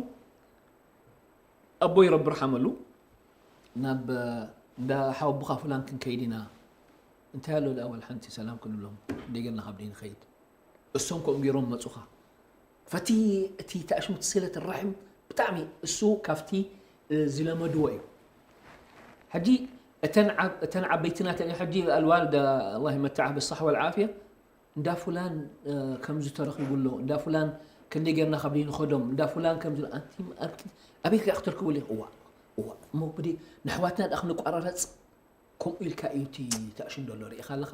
ኣቦይ ረቢ ርሓመሉ ናብ እንዳ ሓወቦኻ ፍላን ክንከይድ ኢና። እንታይ ኣሎ ደኣ ዋላ ሓንቲ ሰላም ክንብሎም ደገና ካብ ደይ ንኸይድ። እሶም ከምኡ ገይሮም መጹኻ። ፈቲ እቲ ተኣሽሙቲ ስለት ራሒም ብጣዕሚ እሱ ካብቲ፣ እ፣ ዝለመድዎ እዩ። ሕጂ እተን ዓብ-፣ እተን ዓበይቲ ናተን ሕጂ ኣልዋልዳ ኣላህ ይመትዓ ብሳሕ ወልዓፍያ እንዳ ፉላን ከምዚ ተረኺቡ ኣሎ፣ እንዳ ፉላን ክንደይ ጌርና ካብ ንኸዶም፣ እንዳ ፉላን ከምዚ ኣንቲ ኣበይ ከኣ ክትረክቡ ኢኹ። እዋ እዋ እሞ ብዲ ንሕዋትና ደኣ ክንቋራረጽ ከምኡ ኢልካ እዩ እቲ ተኣሽም ዘሎ ርኢኻ ኣለኻ።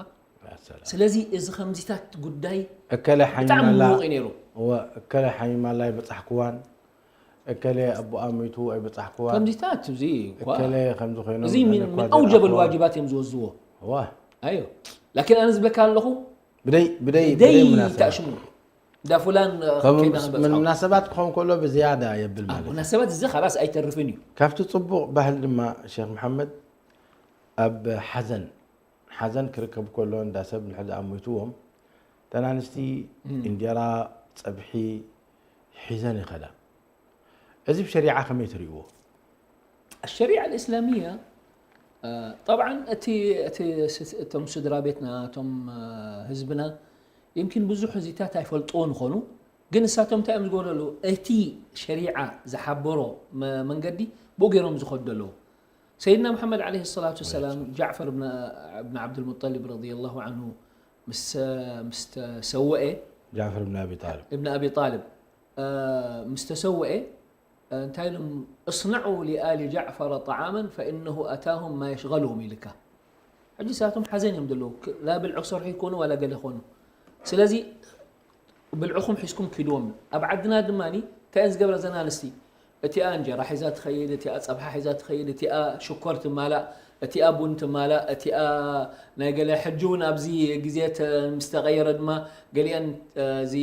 ስለዚ እዚ ከምዚታት ጉዳይ እከለ ብጣዕሚ ሓሚማላ ምዉቕ እዩ ነይሩ። እወ እከለ ሓሚማላ ኣይበጻሕክዋን እከለ ኣቦኣ ሞይቱ ኣይበጻሕክዋን ከምዚታት እዚ እኳ እከለ ከምዚ ኮይኖም እዚ ምን ኣነ እኳ ምን ኣውጀበ ዘይረኣኽዋ። ልዋጅባት እዮም ዝወዝዎ። እወ ኣዮ ላኪን ኣነ ዝብለካ ኣለኹ ብደይ ብደይ ደይ ብደይ ምናሰባት ተኣሽሙ እንዳ ፉላን ከም ከይዳ ምን- ክንበጽሖም። ምናሰባት ክኸውን ከሎ ብዝያዳ የብል ማለት እዩ። ሙናሰባት እዚ ኻላስ ኣይተርፍን እዩ። ካብቲ ጽቡቕ ባህሊ ድማ ሼክ መሓመድ ኣብ ሓዘን ሓዘን ክርከብ ከሎ እንዳ ሰብ ንድሕር ደኣ ሞይትዎም እተን ኣንስቲ እንጀራ ጸብሒ ሒዘን ይኸዳ። እዚ ብሸሪዓ ከመይ ትርእይዎ? الشريعة الإسلامية طبعا እቲ እቲ እቶም ስድራ ቤትና እቶም ህዝብና يمكن ብዙሕ እዚታት ኣይፈልጥዎን ይኾኑ ግን ንሳቶም እንታይ እዮም ዝገብሩ ዘለዉ እቲ ሸሪዓ ዝሓበሮ መ- መንገዲ ብኡ ገይሮም ዝኸዱ ዘለዉ ሰይድና መሓመድ عليه الصلاة والسلام ጃዕፈር ብን ብን ዓብዱልሙጠሊብ رضي الله عنه ምስ ምስ ተሰወኤ ጃዕፈር ብን ኣቢ ጣልብ ابن أبي طالب ምስ ተሰወኤ እንታይ ኢሎም اصنعوا لآل جعفر طعاما فإنه أتاهم ما يشغلهم ኢልካ ሕጂ ንሳቶም ሓዘን እዮም ዘለዉ ክ- ላ ብልዑ ክሰርሑ ይኮኑ ዋላ ገለ ይኮኑ ስለዚ ብልዕኹም ሒዝኩም ኪድዎም ኣብ ዓድና ድማ እንታይ እየን ዝገብራ ዘን ኣንስቲ እቲኣ እንጀራ ሒዛ ትኸይድ እቲኣ ፀብሓ ሒዛ ትኸይድ እቲኣ ሽኮር ትማላእ እቲኣ ቡን ትማላእ እቲኣ ናይ ገለ ሕጂ እውን ኣብዚ ግዜ ተ- ምስ ተቐየረ ድማ ገሊአን እዚ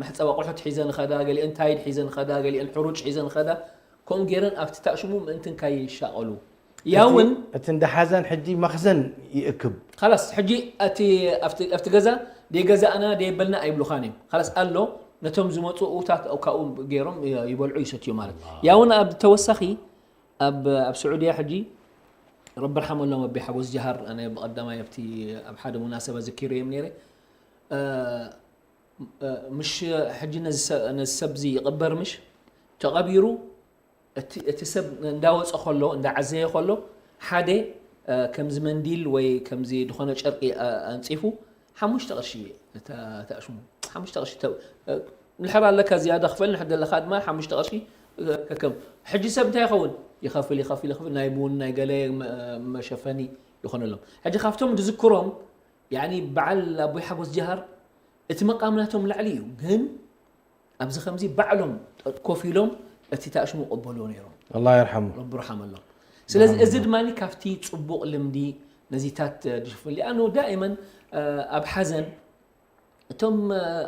መሕፀቢ ኣቑሑት ሒዘን ኸዳ ገሊአን ታይድ ሒዘን ኸዳ ገሊአን ሕሩጭ ሒዘን ኸዳ ከምኡ ገይረን ኣብቲ ታእሽሙ ምእንትን ካይሻቐሉ ያውን እቲ እንዳ ሓዘን ሕጂ መኽዘን ይእክብ خلاص ሕጂ እቲ ኣብቲ ኣብቲ ገዛ ደይ ገዛእና ደይ በልና ኣይብሉኻን እዮም خلاص ኣሎ ነቶም ዝመፁ እውታት ካብኡ ገይሮም ይበልዑ ይሰትዩ ማለት ያውን ኣብ ተወሳኺ ኣብ ኣብ ስዑድያ ሕጂ ረቢ ርሓመሎም ኣቢ ሓጎስ ጀሃር ኣነ ብቐዳማይ ኣብቲ ኣብ ሓደ ሙናሰባ ዝኪሩ እዮም ነይረ ምሽ ሕጂ ነዚ ሰብ እዚ ይቕበር ምሽ ተቐቢሩ እቲ ሰብ እንዳወፀ ከሎ እንዳዓዘየ ከሎ ሓደ ከምዚ መንዲል ወይ ከምዚ ዝኾነ ጨርቂ ኣንፂፉ ሓሙሽተ ቅርሺ ተኣሽሙ ሓሙሽተ ቅርሺ ንድሕር ኣለካ ዝያዳ ክፈል ንድሕር ዘለካ ድማ ሓሙሽተ ቅርሺ ከከም ሕጂ ሰብ እንታይ ይኸውን ይኸፍል ይኸፍል ይኸፍል ናይ ቡን ናይ ገለ መሸፈኒ ይኾነሎም ሕጂ ካብቶም ዝዝክሮም ያኒ በዓል ኣቦይ ሓጎስ ጀሃር እቲ መቃም ናቶም ላዕሊ እዩ ግን ኣብዚ ከምዚ ባዕሎም ኮፍ ኢሎም እቲ ታእሽሙ ቀበልዎ ነይሮም ኣላህ የርሓሙ ረቢ ርሓመሎም ስለዚ እዚ ድማ ካብቲ ፅቡቕ ልምዲ ነዚታት ድሽፍን ሊኣኑ ዳእመን ኣብ ሓዘን እቶም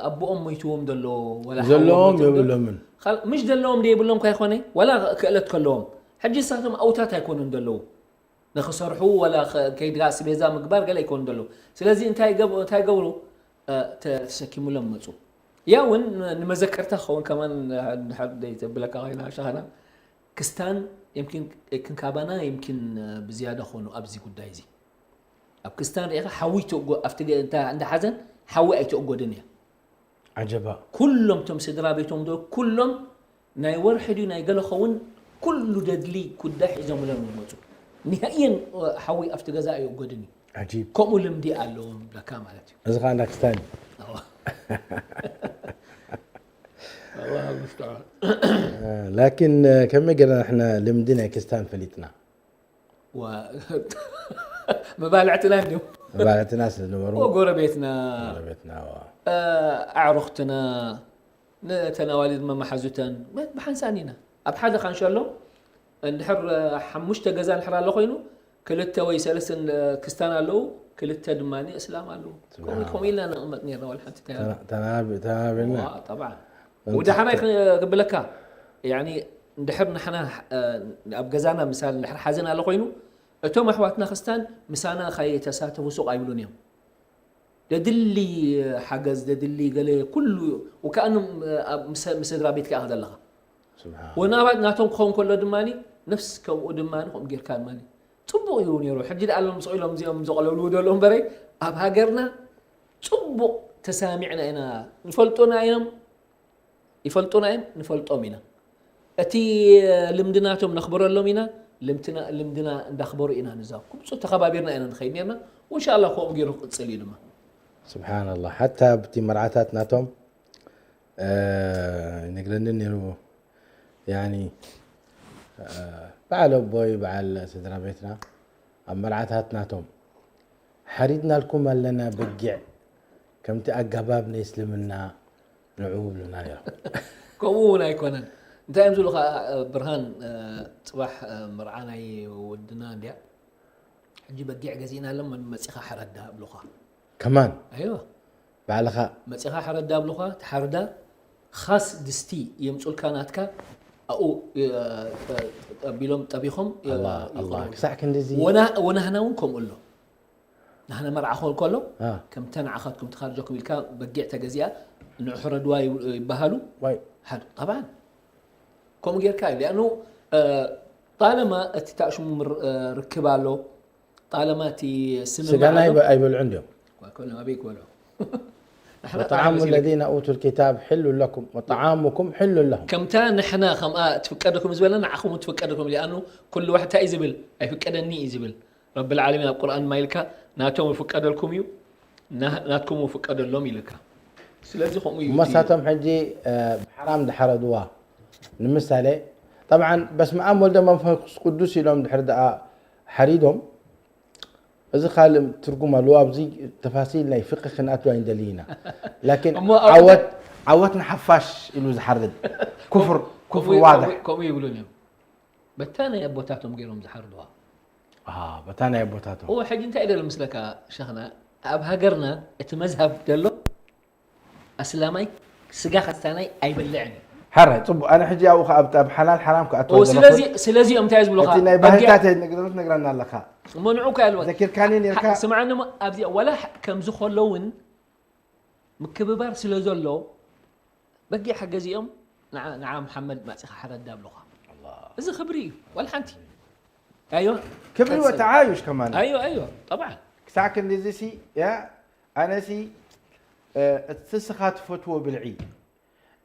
ኣቦኦም ሞይትዎም ዘሎ ወላ ሓዎም ዘለዎም ሞይትዎም ዘሎ- የብሎምን ካል- ምሽ ዘለዎም ደየብሎም ካይኮነ ዋላ ክእለት ከለዎም ሕጂ ንሳቶም ኣውታት ኣይኮኑን ዘለዉ ንክሰርሑ ወላ ከ- ከይድካ ኣስቤዛ ምግባር ገለ ኣይኮኑን ዘለዉ ስለዚ እንታይ ገብ- እንታይ ገብሩ እ፣ ተ- ተሰኪሙሎም መፁ ያ እውን ንመዘከርታ ክኸውን ከማን ድሓር ዘይተብለካ ኮይና ሻኻና ክስታን يمكن ክንካባና يمكن ብዝያዳ ኾኑ ኣብዚ ጉዳይ እዚ ኣብ ክስታን ርኢኻ ሓዊ ትእጎ ኣብቲ ገ- እንተ- እንዳ ሓዘን ሓዊ ኣይትእጎድን እያ ዓጀባ ኩሎም ቶም ስድራ ቤቶም ዶ ኩሎም ናይ ወርሒ ድዩ ናይ ገለ ኸውን ኩሉ ደድሊ ጉዳይ ሒዞምሎም ይመፁ ንሃእየን ሓዊ ኣብቲ ገዛ ኣይእጎድን እዩ ዓጂብ ከምኡ ልምዲ ኣለዎም ብለካ ማለት እዩ እዚ ከዓ እንዳ ክስታን እዩ ኣዋ። ኣላህ المستعان ላኪን ከመይ ገይርና ንሕና ልምዲ ናይ ክስታን ፈሊጥና ዋ- መባልዕትና እንዲሁ መባልዕትና ስለ ዝነበሩ ጎረቤትና ጎረቤትና ዋ። ኣዕሩኽትና ንተናዋሊ ድማ መሓዙተን ብሓንሳን ኢና ኣብ ሓደ ካንሸሎ እንድሕር ሓሙሽተ ገዛ እንድሕር ኣሎ ኮይኑ ክልተ ወይ ሰለስተ ክስታን ኣለዉ ክልተ ድማ እስላም ኣለዉ ከምኡ ኢልና ነቕመጥ ነርና ዋላ ሓንቲ እንታይ ተናቢልና ጠብዓ ወዳሓናይ ክብለካ እንድሕር ንሕና ኣብ ገዛና ምሳል እንድሕር ሓዘን ኣሎ ኮይኑ እቶም ኣሕዋትና ክስታን ምሳና ካይተሳተፉ ሱቕ ኣይብሉን እዮም ደድሊ ሓገዝ ደድሊ ገለ ኩሉ ወከኣኑ ምስ ስድራ ቤት ከኣ ዘለኻ ወናባት ናቶም ክኸውን ከሎ ድማ ነፍስ ከምኡ ድማ ከምኡ ጌርካ ድማ ፅቡቕ እዩ ነይሩ ሕጂ ደኣ ሎም ስቕ ኢሎም እዚኦም ዘቕለብልዉ ዘለዉ እምበረይ ኣብ ሃገርና ፅቡቕ ተሳሚዕና ኢና ንፈልጡና እዮም ይፈልጡና እዮም ንፈልጦም ኢና እቲ ልምድናቶም ነኽብረሎም ኢና ልምድና እንዳኽበሩ ኢና ንዛብ ኩብፁ ተኸባቢርና ኢና ንኸይድ ነርና ወንሻ ኣላ ከምኡ ገይሩ ክቕፅል እዩ ድማ ስብሓንላህ። ሓታ ኣብቲ መርዓታት ናቶም፣ እ፣ ይነግረኒ ነይሩ። ያኒ፣ እ፣ በዓል ኣቦይ፣ በዓል ስድራ ቤትና ኣብ መርዓታት ናቶም፣ "ሓሪድናልኩም ኣለና በጊዕ፣ ከምቲ ኣገባብ ናይ እስልምና ንዑ" ይብሉና ነይሮም። ከምኡ እውን ኣይኮነን። እንታይ እዮም ዝብሉኻ፣ ብርሃን፣ እ፣ ጽባሕ፣ እ፣ መርዓ ናይ ወድና እንድያ፣ ሕጂ በጊዕ ገዚእናሎም፣ መን መጺኻ ሕረዳ ይብሉኻ። ከማን? ኣይዋ። ባዕልኻ? መጺኻ ሕረዳ ይብሉኻ፣ ትሓርዳ፣ ኻስ ድስቲ የምጹልካ ናትካ፣ ኣብኡ፣ እ፣ ተ-፣ ተቢሎም ጠቢኾም፣ እ፣ ኣላ፣ ኣላ፣ ይቕርቡ። ክሳዕ ክንድዚ? ወና-፣ ወናህና እውን ከምኡ ኣሎ። ናህና መርዓ ክኸውን ከሎ፣ አ። ከምታ ንዓኻትኩም ትኻርጀኩም ኢልካ በጊዕ ተገዚኣ፣ ንዑ ሕረድዋ ይብ-፣ ይበሃሉ። ዋይ። ሓድ፣ ጠብዓን። ከምኡ ጌርካ እዩ። ሊኣኑ፣ እ፣ ጣለማ እቲ ታሽሙ ምር-፣ እ፣ ርክብ ኣሎ፣ ጣለማ እቲ ስምምዕ ስጋና ኣሎ። ኣይበ-፣ ኣይበልዑን ድዮም? ዋ፣ ኮሎም ኣበይ ክበልዑ? ንሕና ጥራሕ ወጠዓሙ መሲሉ። ለዚነ ኡቱ ልኪታብ ሕሉ ለኩም ወጠዓሙኩም ሕሉ ለሁም። ከምታ ንሕና ከምኣ ትፍቀደኩም ዝበለና፣ ንዓኹም ትፍቀደኩም። ሊኣኑ ኩሉ ዋሕድ እንታይ እዩ ዝብል? ኣይፍቀደኒ እዩ ዝብል። ረብል ዓለሚን ኣብ ቁርኣን ድማ ኢልካ፣ "ናቶም ይፍቀደልኩም እዩ፣ ና-፣ ናትኩም ይፍቀደሎም" ኢልካ። ስለዚ ከምኡ እዩ እሞ እቲ ሳቶም ሕጂ፣ እ፣ ብሓራም ድሓረድዋ። ንምሳሌ፣ ጠብዓን በስመ ኣብ ወልደ መንፈስ ቅዱስ ኢሎም ድሕሪ ደኣ ሓሪዶም፣ እዚ ካልእ ትርጉም ኣለዎ። ኣብዚ ተፋሲል ናይ ፍቅህ ክንኣቱ ኣይንደልይ ኢና። ላኪን እሞ ኣብ ዓወት፣ ዓወት ንሓፋሽ ኢሉ ዝሓርድ። ኩፍር፣ ኩፍር ከምኡ፣ ዋድሕ። ከምኡ፣ ከምኡ ይብሉን እዮም። በታ ናይ ኣቦታቶም ገይሮም ዝሓርድዋ። ኣሃ፣ በታ ናይ ኣቦታቶም። እዎ፣ ሕጂ እንታይ ደሎ ምስለካ ሸኽና፣ ኣብ ሃገርና እቲ መዝሃብ ደሎ ኣስላማይ ስጋ ከስታናይ ኣይበልዕን እዩ። ሕራይ፣ ጽቡቕ። ኣነ ሕጂ ኣብኡ ከኣ ኣብ፣ ኣብ ሓላል ሓራም ክኣቱ እዎ፣ ኣይደለኹን። ስለዚ፣ ስለዚ እዮም እንታይ ዝብሉኻ? እቲ ናይ በጊዕ ባህልታት ነግረ-፣ ትነግረና ኣለኻ። እሞ ንዑ እኮ ያልወት። ዘኪርካኒ ነርካ። ሓ-፣ ስምዓኒ እሞ ኣብዚ ወላ ሕ-፣ ከምዚ ከሎ እውን ምክብባር ስለ ዘሎ በጊዕ ሓገዚኦም ንዓ፣ ንዓ መሓመድ ማጺኻ ሓረዳ ኣብሉኻ። ኣላ። እዚ ክብሪ እዩ፣ ዋላ ሓንቲ። ኣይዋ። ክብሪ ቀጽል። ወተዓዩሽ ከማን። ኣይዋ፣ ኣይዋ፣ ጠብዓን። ክሳዕ ክንድዚ ሲ፣ ያ፣ ኣነ ሲ፣ እ፣ እቲ ስኻ ትፈትዎ ብልዒ፣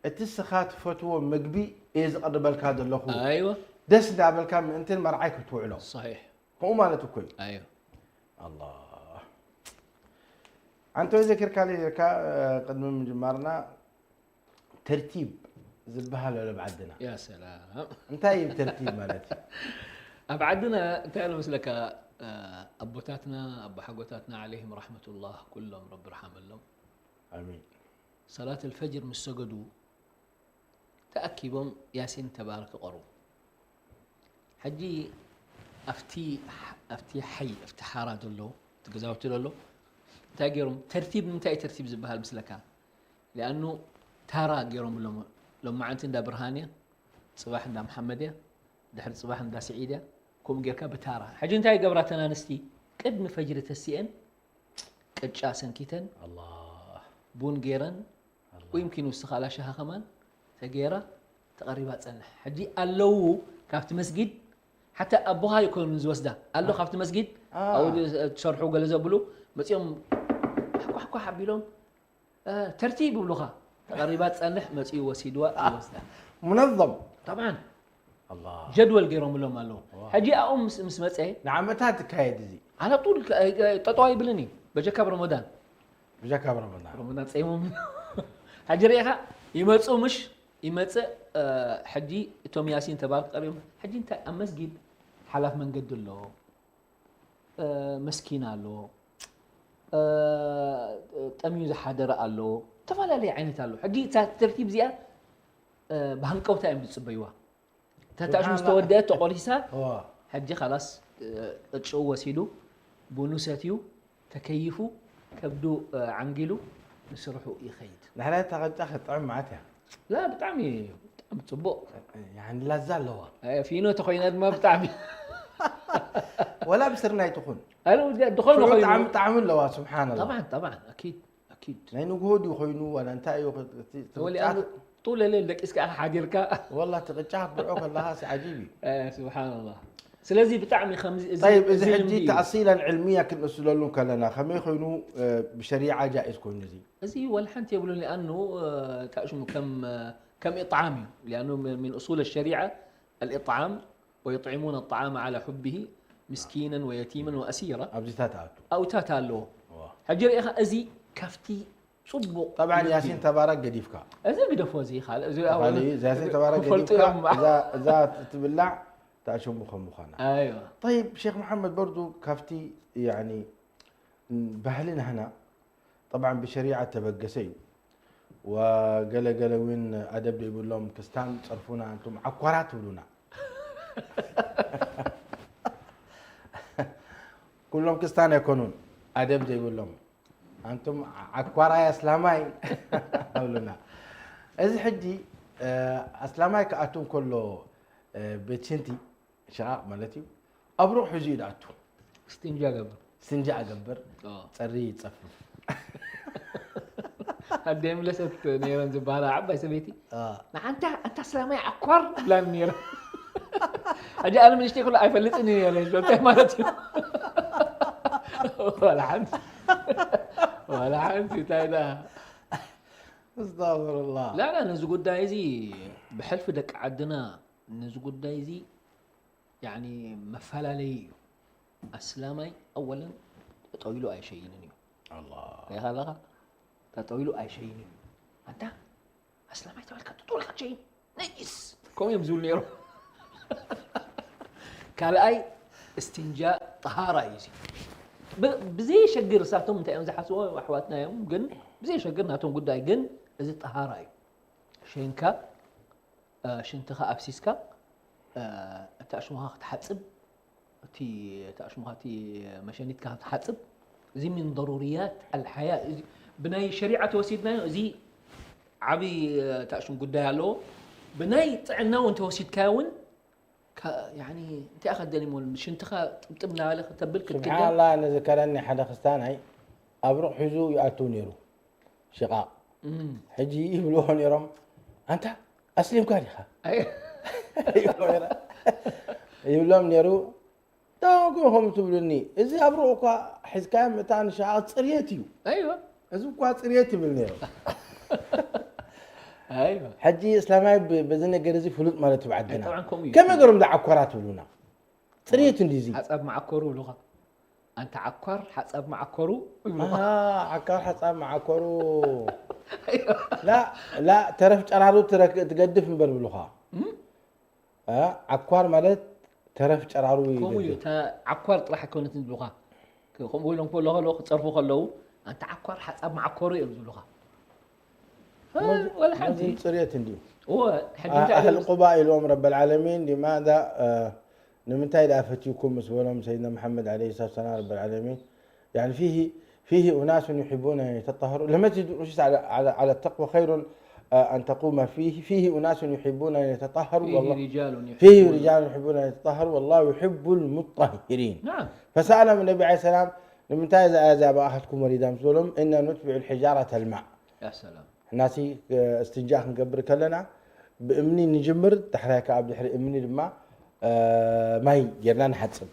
እቲ ስኻ ትፈትዎ ምግቢ እየ ዝቐርበልካ ዘለኹ። ኣይዋ። ደስ እንዳበልካ ምእንትን መርዓይ ክትውዕሎ። ሰሒሕ። ከምኡ ማለት እኮ እዩ። ኣይዋ። ኣላ። ኣንቶይ ዘኪርካለይ ነርካ፣ እ፣ ቅድሚ ምጅማርና፣ ተርቲብ ዝበሃል ኣሎ ኣብ ዓድና። ያ ሰላም። እንታይ እዩ ተርቲብ ማለት? ኣብ ዓድና እንታይ ኣሎ መስለካ? እ፣ ኣቦታትና፣ ኣቦሓጎታትና ዓለይሂም ረሕመቱላህ፣ ኩሎም ረቢ ርሓመሎም። ኣሚን። ሰላት ኣልፈጅር ምስ ሰገዱ፣ ተኣኪቦም ያሲን ተባረክ ይቐርኡ። ሕጂ ኣብቲ፣ ኣብቲ ሓይ፣ ኣብቲ ሓራ ዘሎ፣ እቲ ገዛውቲ ዘሎ፣ እንታይ ገይሮም? ተርቲብ፣ ንምንታይ እዩ ተርቲብ ዝበሃል ምስለካ? ሊኣኑ ታራ ገይሮምሎም። ሎማዓንቲ እንዳ ብርሃን እያ፣ ጽባሕ እንዳ መሓመድ እያ፣ ድሕሪ ጽባሕ እንዳ ስዒድ እያ፣ ከምኡ ጌርካ ብታራ። ሕጂ እንታይ ይገብራ እተን ኣንስቲ? ቅድሚ ፈጅሪ ተሲአን፣ ቅጫ ሰንኪተን፣ ኣላህ። ቡን ገይረን፣ ኣላህ። ወይምኪን ውስኻ ኣላ ሻሃ ከማን ተገይራ ተቐሪባ ትጸንሕ። ሕጂ ኣለዉ ካብቲ መስጊድ፣ ሓታ ኣቦኻ ኣይኮኑን ዝወስዳ። ኣሎ አ። ካብቲ መስጊድ፣ አ። ኣብኡ ድ-፣ ትሰርሑ ገለ ዘብሉ፣ መጺኦም ኳሕ ኳሕ ኣቢሎም፣ እ፣ ተርቲብ ይብሉኻ። ተቐሪባ ትጸንሕ፣ መጺኡ ወሲድዋ፣ አ። ይወስዳ። ሙነዘም። ጠብዓን። ኣላህ። ጀድወል ገይሮምሎም ኣለዉ። ዋ። ሕጂ ኣብኦም ምስ፣ ምስ መጸ ንዓመታት ትካየድ እዚ። ዓላ ጡል ከ-፣ እ፣ ጠጠው ኣይብልን እዩ። በጀካ ኣብ ረመዳን። በጀካ ኣብ ረመዳን። ረመዳን ጸይሞም። ሕጂ ርኢኻ፣ ይመጹ ምሽ፣ ይመጽእ፣ እ፣ ሕጂ እቶም ያሲን ተባረክ ቀሪቦም። ሕጂ እንታይ ኣብ መስጊድ ሓላፍ መንገዲ ኣሎ፣ እ፣ መስኪን ኣሎ፣ እ፣ ጠምዩ ዝሓደረ ኣሎ፣ ዝተፈላለየ ዓይነት ኣሎ። ሕጂ እታ ተርቲብ እዚኣ፣ እ፣ ብሃንቀውታ እዮም ዝጽበይዋ። እታ ታሽ ምስ ሱብሓንላህ። ተወደአት ተቆሊሳ፣ እዋ። ሕጂ ኻላስ፣ እ፣ ቅጭኡ ወሲዱ፣ ቡኑ ሰትዩ፣ ተከይፉ፣ ከብዱ፣ እ፣ ዓንጊሉ፣ ንስርሑ ይኸይድ። ንሕና እታ ቅጫ ክትጥዕም መዓት እያ። ላ፣ ብጣዕሚ፣ ብጣዕሚ ጽቡቕ። ያኒ ላዛ ኣለዋ። እ፣ ፊኖ ተኾይና ድማ ብጣዕሚ። ወላ ብስርናይ ትኹን። ኣነ፣ ዝኾነ ሽዑ ኮይኑ። ጣዕሚ፣ ጣዕሚ ኣለዋ፣ ሱብሓንላህ። ጠብዓን፣ ጠብዓን፣ ኣኪድ። ኣኪድ። ናይ ንግሆ ድዩ ኮይኑ፣ ዋላ እንታይ እዩ፣ እቲ፣ እቲ ወሊ ቅጫ ኣነ ጡለ ሌል ደቂስካ ኢኻ ሓዲርካ። ወላ እቲ ቅጫ ክትብልዖ ከለኻስ ዓጂብ እዩ። እ፣ ስብሓንላህ። ስለዚ ብጣዕሚ ከምዚ፣ እዚ፣ ጠይብ፣ እዚ እዚ ሕጂ ልምዲ እዩ። ተኣሲላን ዕልምያ ክንእስለሉ ከለና፣ ከመይ ኮይኑ፣ እ፣ ብሸሪዓ ጃኢዝ ኮይኑ እዚ? እዚ ወላ ሓንቲ የብሉን፣ ሊኣኑ፣ እ፣ እንታይ ሽሙ፣ ከም፣ እ፣ ከም ኢጥዓም እዩ። ሊኣኑ ምን፣ ምን ኡሱል ሸሪዓ ኣልኢጥዓም ወዩጥዒሙነ ጣዓመ ዓላ ሑብሂ ምስኪነን ወየቲመን ወኣሲራ። ኣብዚታት ኣቱ። ኣብታት ኣለዎ። ዋ። ሕጂ ርኢኻ፣ እዚ ካብቲ ጽቡቕ ጠብዓን ልቢ ያሲን ተባረክ ገዲፍካ እዚ ግደፎ፣ እዚ ካልእ እዚ ተፋሊ ያሲን ተባረክ ክፈልጡ ገዲፍካ እዮም። እዛ እዛ ትብላዕ ታሽሙ ከም ምዃና ኣይዋ طيب ሼክ መሓመድ በርዱ ካብቲ ያኒ ባህሊ ናህና ጠብዓን ብሸሪዓ ተበገሰ እዩ ወገለ ገለ እውን ኣደብ ዘይብሎም ክስታን ጸርፉና ኣንቱም ዓኳራት ትብሉና ኩሎም ክስታን ኣይኮኑን ኣደብ ዘይብሎም ኣንቱም ዓኳራይ ኣስላማይ ኣብሉና እዚ ሕጂ ኣስላማይ ክኣቱ እንከሎ ቤት ሽንቲ ሽቓቕ ማለት እዩ ኣብ ሩቕ ሒዙ እዩ ዝኣቱ ስቲንጃ ገብር ስንጃ እገብር ጸሪ ይጸፍፍ ኣደይ ምለሰት ነይረን ዝበሃላ ዓባይ ሰበይቲ ንዓንታ ኣንታ ኣስላማይ ዓኳር ብላን ነይረ ሕጂ ኣነ ምንሽተይ ኩሉ ኣይፈልጥን እየ ነረ እንታይ ማለት እዩ ዋላ ሓንቲ ዋላ ሓንቲ እንታይ ዳ استغفر الله لا لا ነዚ ጉዳይ እዚ ብሕልፊ ደቂ ዓድና ነዚ ጉዳይ እዚ ያኒ መፈላለይ እዩ ኣስላማይ ኣወለን ጠጠው ኢሉ ኣይሸይንን እዩ الله ሪኢኻ ኣለኻ ጠጠው ኢሉ ኣይሸይንን እዩ ኣንታ ኣስላማይ ተባልካ ጠጠው ኢልካ ትሸይን ነጅስ ከምኡ እዮም ዝብሉ ነይሮም ካልኣይ እስትንጃ ጠሃራ እዩ እዚ ብ- ብዘየሸግር እሳቶም እንታይ እዮም ዝሓስቦ ኣሕዋትና እዮም ግን ብዘየሸግር ናቶም ጉዳይ ግን እዚ ጠሃራ እዩ ሸንካ ሽንትኻ ኣብሲስካ እቲ ኣሽሙኻ ክትሓፅብ እቲ ኣሽሙኻ እቲ መሸኒትካ ክትሓፅብ እዚ ምን ضروريات الحياة ብናይ ሸሪዓ ተወሲድናዮ እዚ ዓብይ እቲ ኣሽሙ ጉዳይ ኣለዎ ብናይ ጥዕና እውን ተወሲድካዮ እውን እንታይ ከደሊሞ ሽንትኻ ጥብጥብ እናበለ ክተብል ክትክደ ስብሓንላ ንዝከረኒ ሓደ ክስታናይ ኣብ ሩቕ ሒዙ ይኣትው ነይሩ ሽቓቕ ሕጂ ይብልዎ ነይሮም ኣንታ ኣስሊምካ ዲኻ ይብሎም ነይሩ ዳጎ ከም ትብሉኒ እዚ ኣብ ሩቕ እኳ ሒዝካዮ ምእታን ሸቓቕ ፅርየት እዩ ኣይዋ እዚ እኳ ፅርየት ይብል ነይሩ ኣይዋ ሕጂ እስላማይ ብ- በዚ ነገር እዚ ፍሉጥ ማለት እዩ ዓድና طبعا ከምኡ እዩ ከመይ ገሮም ዝዓኮራ ትብሉና ፅርየት እንዲ እዚ ሓፃብ መዓኮሩ ይብሉኻ ኣንታ ዓኳር ሓፃብ መዓኮሩ ይብሉኻ ኣሃ፣ ዓካር ሓፃብ መዓኮሩ ላ ላ ተረፍ ጨራሩ ትረክ- ትገድፍ እምበር ብሉኻ እ፣ ዓኳር ማለት ተረፍ ጨራሩ ከምኡ እዩ ይገድፍ እታ ዓኳር ጥራሕ ኣይኮነትን ዝብሉኻ ከምኡ ኢሎም ከሎ ከለዉ ክፀርፉ ከለዉ ኣንታ ዓኳር ሓፃብ መዓኮሩ እዮም ዝብሉኻ ወላ ሓንቲ እዚ ፅርየት እንድዩ እወ ሕጂ እንታይ أهل ኢሎም قباء ኢልዎም رب العالمين لماذا آه، ንምንታይ ደኣ ፈትዩኩም ምስ በሎም ሰይድና መሓመድ عليه الصلاة والسلام رب العالمين يعني فيه فيه أناس يحبون أن يتطهروا لمسجد أسس على على على التقوى خير آه، أن تقوم فيه فيه أناس يحبون أن يتطهروا فيه والله رجال فيه يحبون رجال يحبون أن يتطهروا والله يحب المطهرين نعم فسألهم النبي عليه السلام ንምንታይ እዛ እያ እዚኣ ብኣኻትኩም ወሪዳ ምስ በሎም إنا نتبع الحجارة الماء يا سلام ሕናሲ እስትንጃ ክንገብር ከለና ብእምኒ ንጅምር ዳሕራይ ከዓ ብድሕሪ እምኒ ድማ እ፣ ማይ ጌርና ንሓፅብ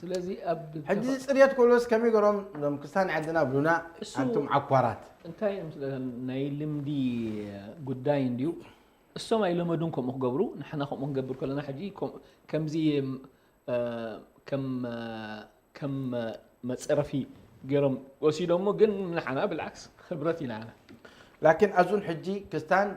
ስለዚ ኣብ ሕጂ እዚ ፅርየት ኮሎስ ከመይ ገሮም ዞም ክስታን ዓድና ብሉና እሱ ኣንቱም ዓኳራት እንታይ እዮም ስለ ናይ ልምዲ ጉዳይ እንድዩ እሶም ኣይለመዱን ከምኡ ክገብሩ ንሕና ከምኡ ክንገብር ከለና ሕጂ ከም- ከምዚ እ፣ ከም እ፣ ከም እ፣ መፀረፊ ገይሮም ወሲዶሞ ግን ንሓና ብልዓክስ ክብረት ኢላና ላኪን ኣዙን ሕጂ ክስታን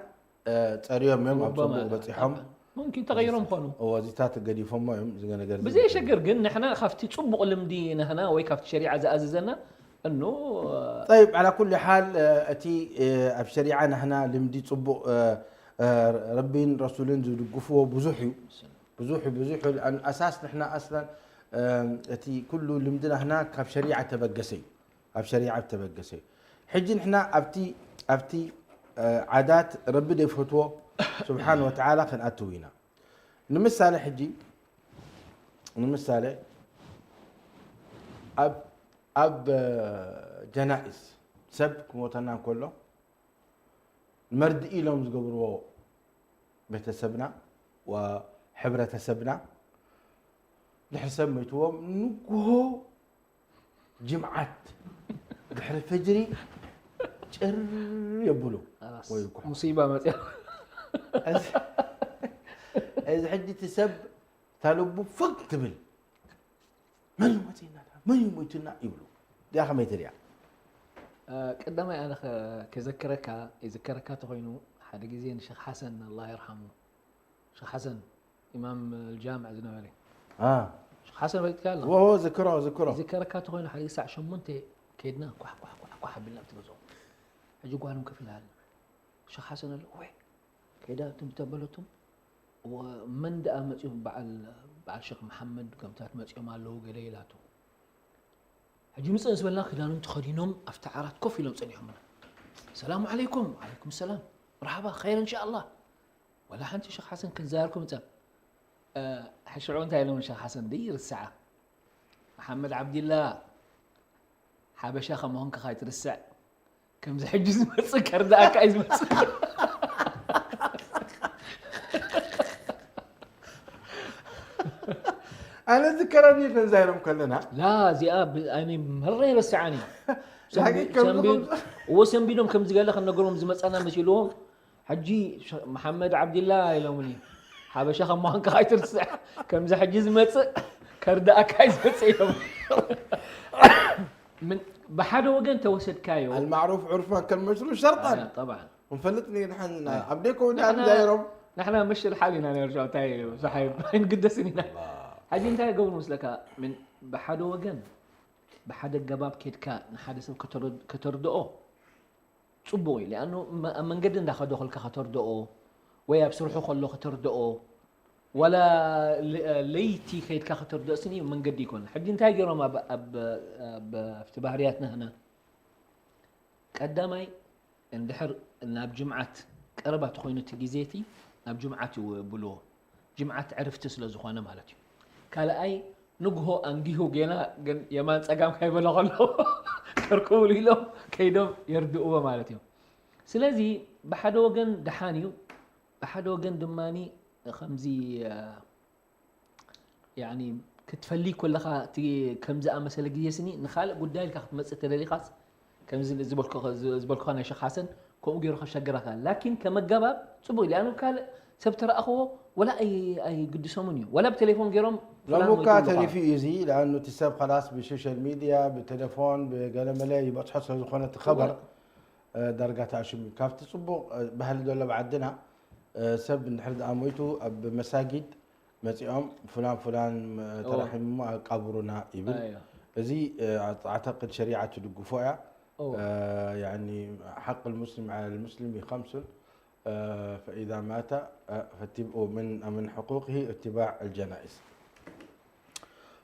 እ፣ ፀርዮም እዮም ኣብ ሩበማ ፅቡቅ በፂሖም ሙምኪን ተቐይሮም ኾኑ እዎ እዚታት ገዲፎሞ እዮም እዚ ነገር እዚ ብዘየሸግር ግን ንሕና ካብቲ ፅቡቕ ልምዲ ንሕና ወይ ካብቲ ሸሪዓ ዝኣዘዘና እኖ طيب على كل حال እ፣ እቲ እ፣ ኣብ ሸሪዓ ናህና ልምዲ ፅቡቕ እ፣ እ፣ ረቢን ረሱልን ዝድግፍዎ ብዙሕ እዩ ብዙሕ እዩ ብዙሕ እዩ لأن ኣሳስ ንሕና ኣስለን እ፣ እቲ ኩሉ ልምዲ ናህና ካብ ሸሪዓ ተበገሰ እዩ ኣብ ሸሪዓ ተበገሰ እዩ ሕጂ ንሕና ኣብቲ ኣብቲ እ፣ ዓዳት ረቢ ዘይፈትዎ ስብሓን ወተዓላ ክንኣትው ኢና ንምሳሌ ሕጂ ንምሳሌ ኣብ ኣብ ጀናኢዝ ሰብ ክሞተና እንከሎ መርድእ ኢሎም ዝገብርዎ ቤተሰብና ወሕብረተሰብና ድሕሪ ሰብ መይትዎም ንግሆ ጅምዓት ድሕሪ ፈጅሪ ጭር የብሉ ወይ ይኩሓ ሙሲባ መፅያ እዚ ሕጂ እቲ ሰብ እታ ልቡ ፈግ ትብል መን እዩ መፅና መን እዩ ሞይቱና ይብሉ እዚኣ ከመይ ትሪያ ቀዳማይ ኣነ ከዘክረካ ይዝከረካ ተኮይኑ ሓደ ግዜ ንሸኽ ሓሰን ኣላ ይርሓሙ ሸኽ ሓሰን ኢማም ልጃምዕ ዝነበረ اه ሸኽ ሓሰን ፈሊጥካ ኣለ وهو ذكره ذكره ይዝከረካ ተኮይኑ ሓደ ግዜ ሳዕ ሸሞንተ ከድና ኳሕ ኳሕ ኳሕ ኳሕ ኣቢልና ኣብቲ ገዝኦም ሕጂ ጓኖም ከፊላ ኣለ ሸኽ ሓሰን ኣሎ ወይ ከይዳ ትም ተበለቱም መን ደኣ መፅኡ በዓል በዓል ሸኽ መሓመድ ከምታት መፅኦም ኣለዉ ገለ ኢላቶ ሕጂ ምፅእ ዝበልና ክዳኖም ተኸዲኖም ኣብቲ ዓራት ኮፍ ኢሎም ፀኒሖምና ሰላሙ ዓለይኩም ዓለይኩም ሰላም መርሓባ ኸይር እንሻ ኣላ ወላ ሓንቲ ሸኽ ሓሰን ክንዛርኩም ፀ ሽዑ እንታይ ኢሎም ሸኽ ሓሰን ደይ ርስዓ መሓመድ ዓብዲላ ሓበሻ ከመሆንካ ካይትርስዕ ከምዚ ሕጂ ዝመፅእ ከርዳእካ እዩ ዝመፅእ ኣነ ዝከረኒ ተንዛይሮም ከለና ላ እዚኣ ብኣይኒ መረ ይረስዓኒ ሓቂ ከምዚ እዎ ሰንቢዶም ከምዚ ገለ ክነገሮም ዝመፀና መሲልዎም ሕጂ መሓመድ ዓብዲላ ኢሎምኒ ሓበሻ ከም ምዃንካ ኣይትርስዕ ከምዚ ሕጂ ዝመፅእ ከርዳእካ እዩ ዝመፅእ ኢሎም ብሓደ ወገን ተወሰድካዮ المعروف عرفا كالمشروع شرطا ጠብዓ ንፈልጥ ንሕና ኣይ። ኣብ ደይኮ ወዲ ንሕና- ዛይሮም ንሕና ምሽር ሓል ኢና ነርሻ እንታይ ሳሓይ ኣይንግደስን ኢና ሕጂ እንታይ ገብሩ ምስለካ ምን ብሓደ ወገን ብሓደ ገባብ ኬድካ ንሓደ ሰብ ከተረ- ከተርድኦ ፅቡቅ እዩ ሊኣኑ መ- ኣብ መንገዲ እንዳኸዶ ከልካ ከተርድኦ ወይ ኣብ ስርሑ ከሎ ከተርድኦ ዋላ ለ- ለይቲ ከይድካ ከተርድኦ ስኒ መንገዲ ይኮነ ሕጂ እንታይ ገይሮም ኣብ- ኣብ- ኣብ- ኣብቲ ባህርያት ናህና ቀዳማይ እንድሕር ናብ ጅምዓት ቀረባ ተኾይኑ እቲ ግዜ እቲ ናብ ጅምዓት ይብልዎ ጅምዓት ዕርፍቲ ስለ ዝኾነ ማለት እዩ ካልኣይ ንግሆ ኣንጊሁ ጌና ግን የማን ፀጋም ካይበለ ከሎ ከርክቡሉ ኢሎም ከይዶም የርድእዎ ማለት እዩ ስለዚ ብሓደ ወገን ደሓን እዩ ብሓደ ወገን ድማ ከምዚ ያኒ ክትፈልይ ከለኻ እቲ ከም ዝኣመሰለ ግዜ ስኒ ንኻልእ ጉዳይ ኢልካ ክትመፅእ ተደሊኻስ ከምዚ ዝበልኩ- ዝበልኩኻ ናይ ሸኽ ሓሰን ከምኡ ገይሩ ከሸግረካ ላኪን ከመገባብ ፅቡቅ ሊኣኑ ካልእ ሰብ ተረኣኽዎ ወላ ኣይ- ኣይግድሶምን እዩ ወላ ብቴሌፎን ገይሮም ፍላን ሎሙካ ሞይቱ ኣለኻ። ተሪፊ እዩ እዚ ለኣኑ እቲ ሰብ ከላስ ብሶሻል ሚድያ ብቴሌፎን ብገለመለ ይበፅሖ ስለዝኮነ እቲ ኸበር እ፣ ዳርጋ ተኣሽሙ እዩ ካብቲ ፅቡቅ እ፣ ባህሊ ዘሎ ብዓድና እ፣ ሰብ እንድሕር ደኣ ሞይቱ ኣብ መሳጊድ መፂኦም ፍላን ፍላን እ፣ እዎ። ተራሒሙ ኣብ ቃብሩና ይብል ኣዮ። እዚ እ፣ ኣዕተቅድ ሸሪዓ ትድግፎ እያ እዎ። እ፣ ያኒ ሓቅ ልሙስሊም ዓላ ልሙስሊም እዩ ከምሱን እ፣ فإذا مات እ፣ فاتبعوا من من حقوقه اتباع الجنائز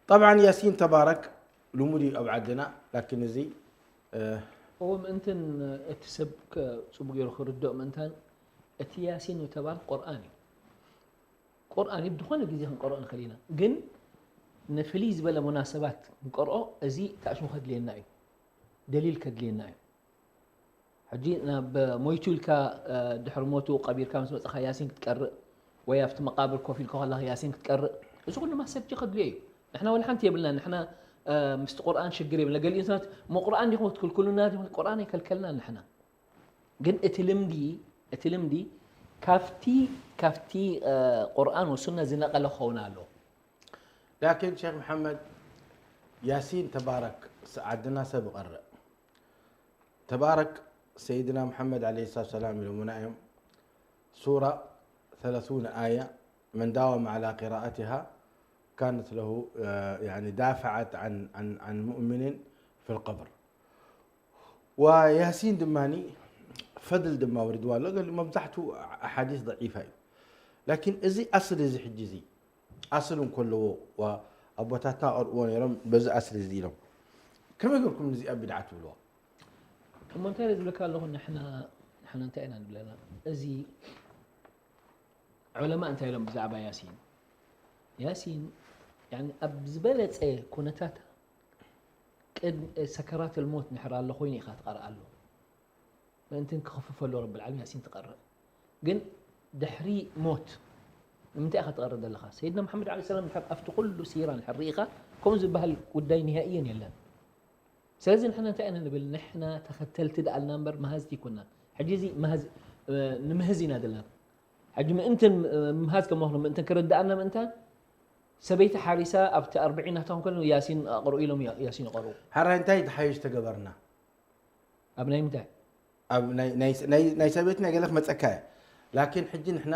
طبعا ياسين تبارك ልሙድ እዩ ኣብ ዓድና ላኪን እዚ እ፣ እዎ ምእንትን እቲ ሰብ ከ- ፅቡቅ ገይሩ ክርድኦ ምእንታን እቲ ያሲን ተባል ቁርኣን እዩ ቁርኣን እዩ ዝኾነ ግዜ ክንቀርኦ ንኽእል ኢና ግን ንፍልይ ዝበለ ሙናሰባት ክንቀርኦ እዚ ተኣሽሙ ከድልየና እዩ ደሊል ከድልየና እዩ ሕጂ ናብ ሞይቱ ኢልካ እ፣ ድሕሪ ሞቱ ቀቢርካ ምስ መፅኻ ያሲን ክትቀርእ ወይ ኣብቲ መቃብር ኮፍ ኢልካ ከለኻ ያሲን ክትቀርእ እዚ ኩሉ ማሰጅ ከድልዮ እዩ ንሕና ወላ ሓንቲ የብልና ንሕና እ፣ ምስቲ ቁርኣን ሽግር የብልና ገሊኡ ሰባት ሞ ቁርኣን ዲኹም ክትክልክሉና ዲኹም ቁርኣን ኣይከልከልና ንሕና ግን እቲ ልምዲ እቲ ልምዲ ካብቲ ካብቲ እ፣ ቁርኣን ወሱና ዝነቀለ ክኸውን ኣለዎ ላኪን ሸክ መሓመድ ያሲን ተባረክ ዓድና ሰብ ይቐርእ ተባረክ ሰይድና መሓመድ ዓለ ሰላት ሰላም ኢሎምና እዮም ሱራ ثلاثون آية من داوم على قراءتها كانت له يعني دافعت عن عن عن مؤمن في القبر وياسين ድማ ፈድል ድማ ወሪድዋ ኣሎ ገሊ መብዛሕትኡ ኣሓዲስ ضعيفة እዩ ላኪን እዚ ኣስል እዚ ሕጂ እዚ ኣስል እንከለዎ ኣቦታትና ቀርብዎ ነይሮም በዚ ኣስል እዚ ኢሎም ከመይ ገርኩም ንዚኣ ቢድዓ ትብልዋ እሞ እንታይ ዝብለካ ኣለኹ ንሕና ንሕና እንታይ ኢና ንብለና እዚ ዑለማ እንታይ ኢሎም ብዛዕባ ያሲን ያሲን ያኒ ኣብ ዝበለፀ ኩነታት ቅድሚ ሰከራት ልሞት ንሕር ኣሎ ኮይኑ ኢኻ ትቐርእ ኣሎ ምእንትን ክኽፍፈሎ ረብል ዓለም ያሲን ትቐርእ ግን ድሕሪ ሞት ንምንታይ ኢኻ ትቐርእ ዘለኻ ሰይድና መሓመድ ዓለ ሰላም ድሕር ኣብቲ ኩሉ ሲራ ንሕር ርኢኻ ከምኡ ዝበሃል ጉዳይ ንሃእየን የለን ስለዚ ንሕና እንታይ ኢና ንብል ንሕና ተኸተልቲ ደኣልና እምበር መሃዝቲ ይኮና ሕጂ እዚ መሃዝ ንምህዝ ኢና ዘለና ሕጂ ምእንትን ምምሃዝ ከመኽኑ ምእንትን ክርድኣና ምእንታን ሰበይቲ ሓሪሳ ኣብቲ ኣርብዒናታ ከሎ ያሲን ኣቕርኡ ኢሎም ያሲን ይቐርኡ ሓራይ እንታይ ተሓይሽ ተገበርና ኣብ ናይ ምንታይ? ኣብ ናይ ናይ ናይ ናይ ሰበይትና ገለ ክመጸካ እየ። ላኪን ሕጂ ንሕና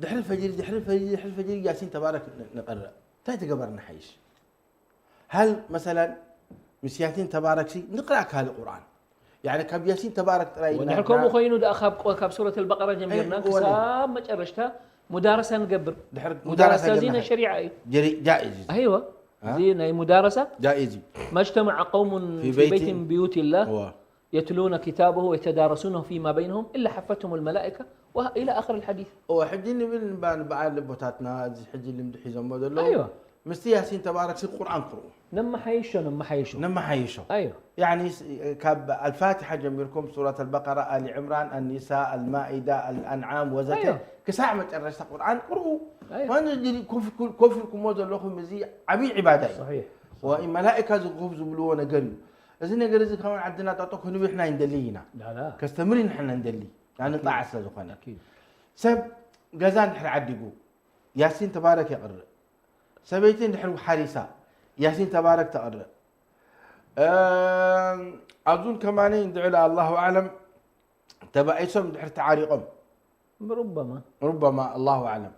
ድሕሪ ፈጅሪ ድሕሪ ፈጅሪ ድሕሪ ፈጅሪ ያሲን ተባረክ ን- ንቀርእ እንታይ ትገበርና ሓይሽ? ሃል መሰለን ምስ ያሲን ተባረክ ሲ ንቅራ ካልእ ቁርኣን። ያኒ ካብ ያሲን ተባረክ ጥራይ ኢልና ወድሕር ከምኡ ኮይኑ ደኣ ካብ ቆ- ካብ ሱረት ኣልበቀራ ጀሚርና ኣይ፣ እወ። ክሳብ መጨረሽታ ሙዳረሳ ንገብር። ድሕሪ ሙዳረሳ ሙዳረሳ እዚ ጀምርና። ናይ ሸሪዓ እዩ። ጀሪ- ጃኢዝ እዩ። ኣይዋ ها? እዚ ናይ ሙዳረሳ ጃኢዝ እዩ። ما اجتمع قوم في في بيت بيت من بيوت الله እወ يتلون كتابه ويتدارسونه فيما بينهم إلا حفتهم الملائكة وإلى آخر الحديث. እወ ሕጂ ንብል ንባ- ንበዓል ኣቦታትና እዚ ሕጂ ልምዲ ሒዞሞ ዘለዉ ኣይዋ ምስቲ ያሲን ተባረክ ሲ ቁርኣን ቅርኡ ነመሓይሾ ነመሓይሾ ነመሓይሾ ኣይዋ يعني س- ካብ ኣልፋቲሓ ጀሚርኩም ሱረት ኣልበቀራ ኣሊ ዕምራን ኣኒሳ ኣልማኢዳ ኣልኣንዓም ወዘተ ኣይዋ ክሳዕ መጨረሽታ ቁርኣን ቅርኡ ኣይዋ ኮን ኮፍ ኢልኩሞ ዘለኹም እዚ ዓብዪ ዕባዳ እዩ صحيح ወይ መላእካ ዝኮፍ ዝብልዎ ነገር እዩ እዚ ነገር እዚ ከማን ዓድና ጣጦ ክንብል ንሕና ይንደሊ ኢና لا لا ከስተምር ንሕና ንደሊ ንጣዕ ስለ ዝኾነ أكيد ሰብ ገዛ እንድሕር ዓዲጉ ያሲን ተባረክ የቕርእ ሰበይቲ እንድሕር ሓሪሳ ያሲን ተባረክ ተቕርእ እም፣ ኣብዙን ከማነይ እንድዕል ኣላሁ ኣዕለም ተባኢሶም እንድሕር ተዓሪቆም ربما ሩበማ ኣላሁ ኣዕለም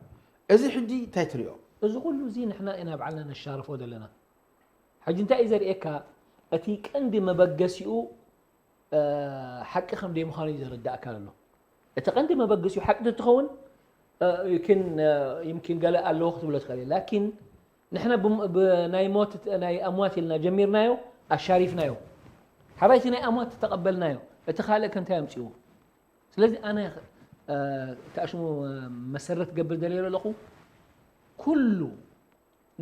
እዚ ሕጂ እንታይ ትሪኦ እዚ ኩሉ እዚ ንሕና ኢና ባዕልና ነሻርፎ ዘለና። ሕጂ እንታይ እዩ ዘርእየካ? እቲ ቀንዲ መበገሲኡ እ፣ ሓቂ ከም ደይምዃኑ እዩ ዘረዳእካ ዘሎ። እቲ ቀንዲ መበገሲኡ ሓቂ ተትኸውን እ፣ ይምኪን እ፣ ይምኪን ገለ ኣለዎ ክትብሎ ትኽእል እየ። ላኪን ንሕና ብም- ብ- ናይ ሞት ናይ ኣምዋት ኢልና ጀሚርናዮ ኣሻሪፍናዮ። ሓራይቲ ናይ ኣምዋት ተቐበልናዮ። እቲ ካልእ ከ እንታይ ኣምፅዎ? ስለዚ ኣነ እ፣ ተኣሽሙ እ፣ መሰረት ገብር ደልየ ኣለኹ ኩሉ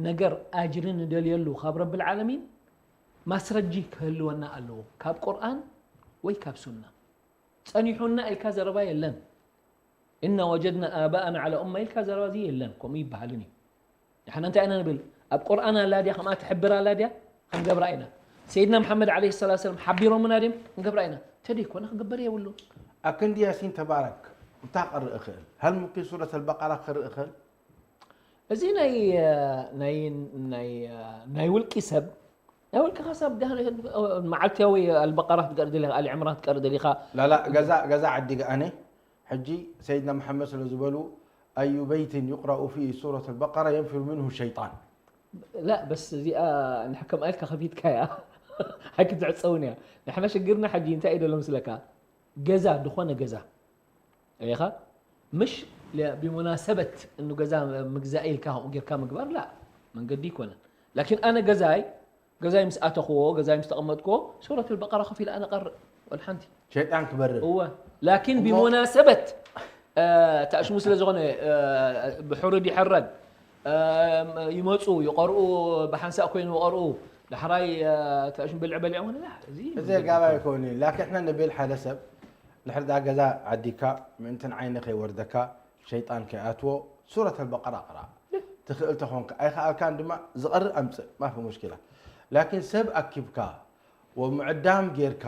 ነገር ኣጅሪ ንደልየሉ ካብ ረብል ዓለሚን ማስረጂ ክህልወና ኣለዎ ካብ ቁርኣን ወይ ካብ ሱና ጸኒሑና ኢልካ ዘረባ የለን إنا وجدنا آباءنا على أمة ኢልካ ዘረባ እዚ የለን ከምኡ ይበሃልን እዩ ንሕና እንታይ ኢና ንብል ኣብ ቁርኣን ኣላ ድያ ከምኣ ትሕብር ኣላ ድያ ክንገብራ ኢና ሰይድና መሓመድ ዓለይሂ ሰላቱ ሰላም ሓቢሮምና ድዮም ክንገብራ ኢና ተደይኮነ ክግበር የብሉ ኣክንዲ ያሲን ተባረክ እንታይ ክቕርእ እኽእል هل ممكن ሱረት ኣልበቀራ ክርኢ እኽእል እዚ ናይ ናይ ናይ ናይ ውልቂ ሰብ ናይ ውልቅኻ ሰብ ደህን መዓልትያዊ ኣልበቀራ ክትቀርእ ደሊኻ ኣሊ ዕምራን ክትቀርእ ደሊኻ ላላ ገዛ ገዛ ዓዲገ ኣነ ሕጂ ሰይድና መሓመድ ስለ ዝበሉ أي بيت يقرأ فيه سورة البقرة ينفر منه الشيطان لا بس እዚኣ ንሕከም ኣልካ ከፊትካያ ኣይክትዕፀውን እያ ንሕና ሽግርና ሕጂ እንታይ እዩ ደሎ ምስለካ ገዛ ዝኾነ ገዛ ሪኻ ምሽ ብሙናሰበት እኑ ገዛ ምግዛእ ኢልካ ከምኡ ጌርካ ምግባር ላ መንገዲ ይኮነን ላኪን ኣነ ገዛይ ገዛይ ምስ ኣተኽዎ ገዛይ ምስ ተቐመጥክዎ ሱረት ልበቀራ ከፊለ ኣነ ቀርእ ወልሓንቲ ሸይጣን ክበርር እወ ላኪን ብሙናሰበት ተእሽሙ ስለ ዝኾነ ብሕሩድ ይሕረድ ይመፁ ይቐርኡ ብሓንሳእ ኮይኑ ይቐርኡ ዳሕራይ ተእሽሙ ብልዒ በሊዖም እዚ እዚ ጋባ ይከውን እዩ ላኪን ሕና ንብል ሓደ ሰብ ድሕር ዳ ገዛ ዓዲካ ምእንትን ዓይኒ ከይወርደካ ሸይጣን ከይኣትዎ ሱረት ኣልበቀራ ቅራ ትኽእል ተኾንካ ኣይኸኣልካን ድማ ዝቐርእ ኣምፅእ ማፊ ሙሽኪላ ላኪን ሰብ ኣኪብካ ወምዕዳም ጌርካ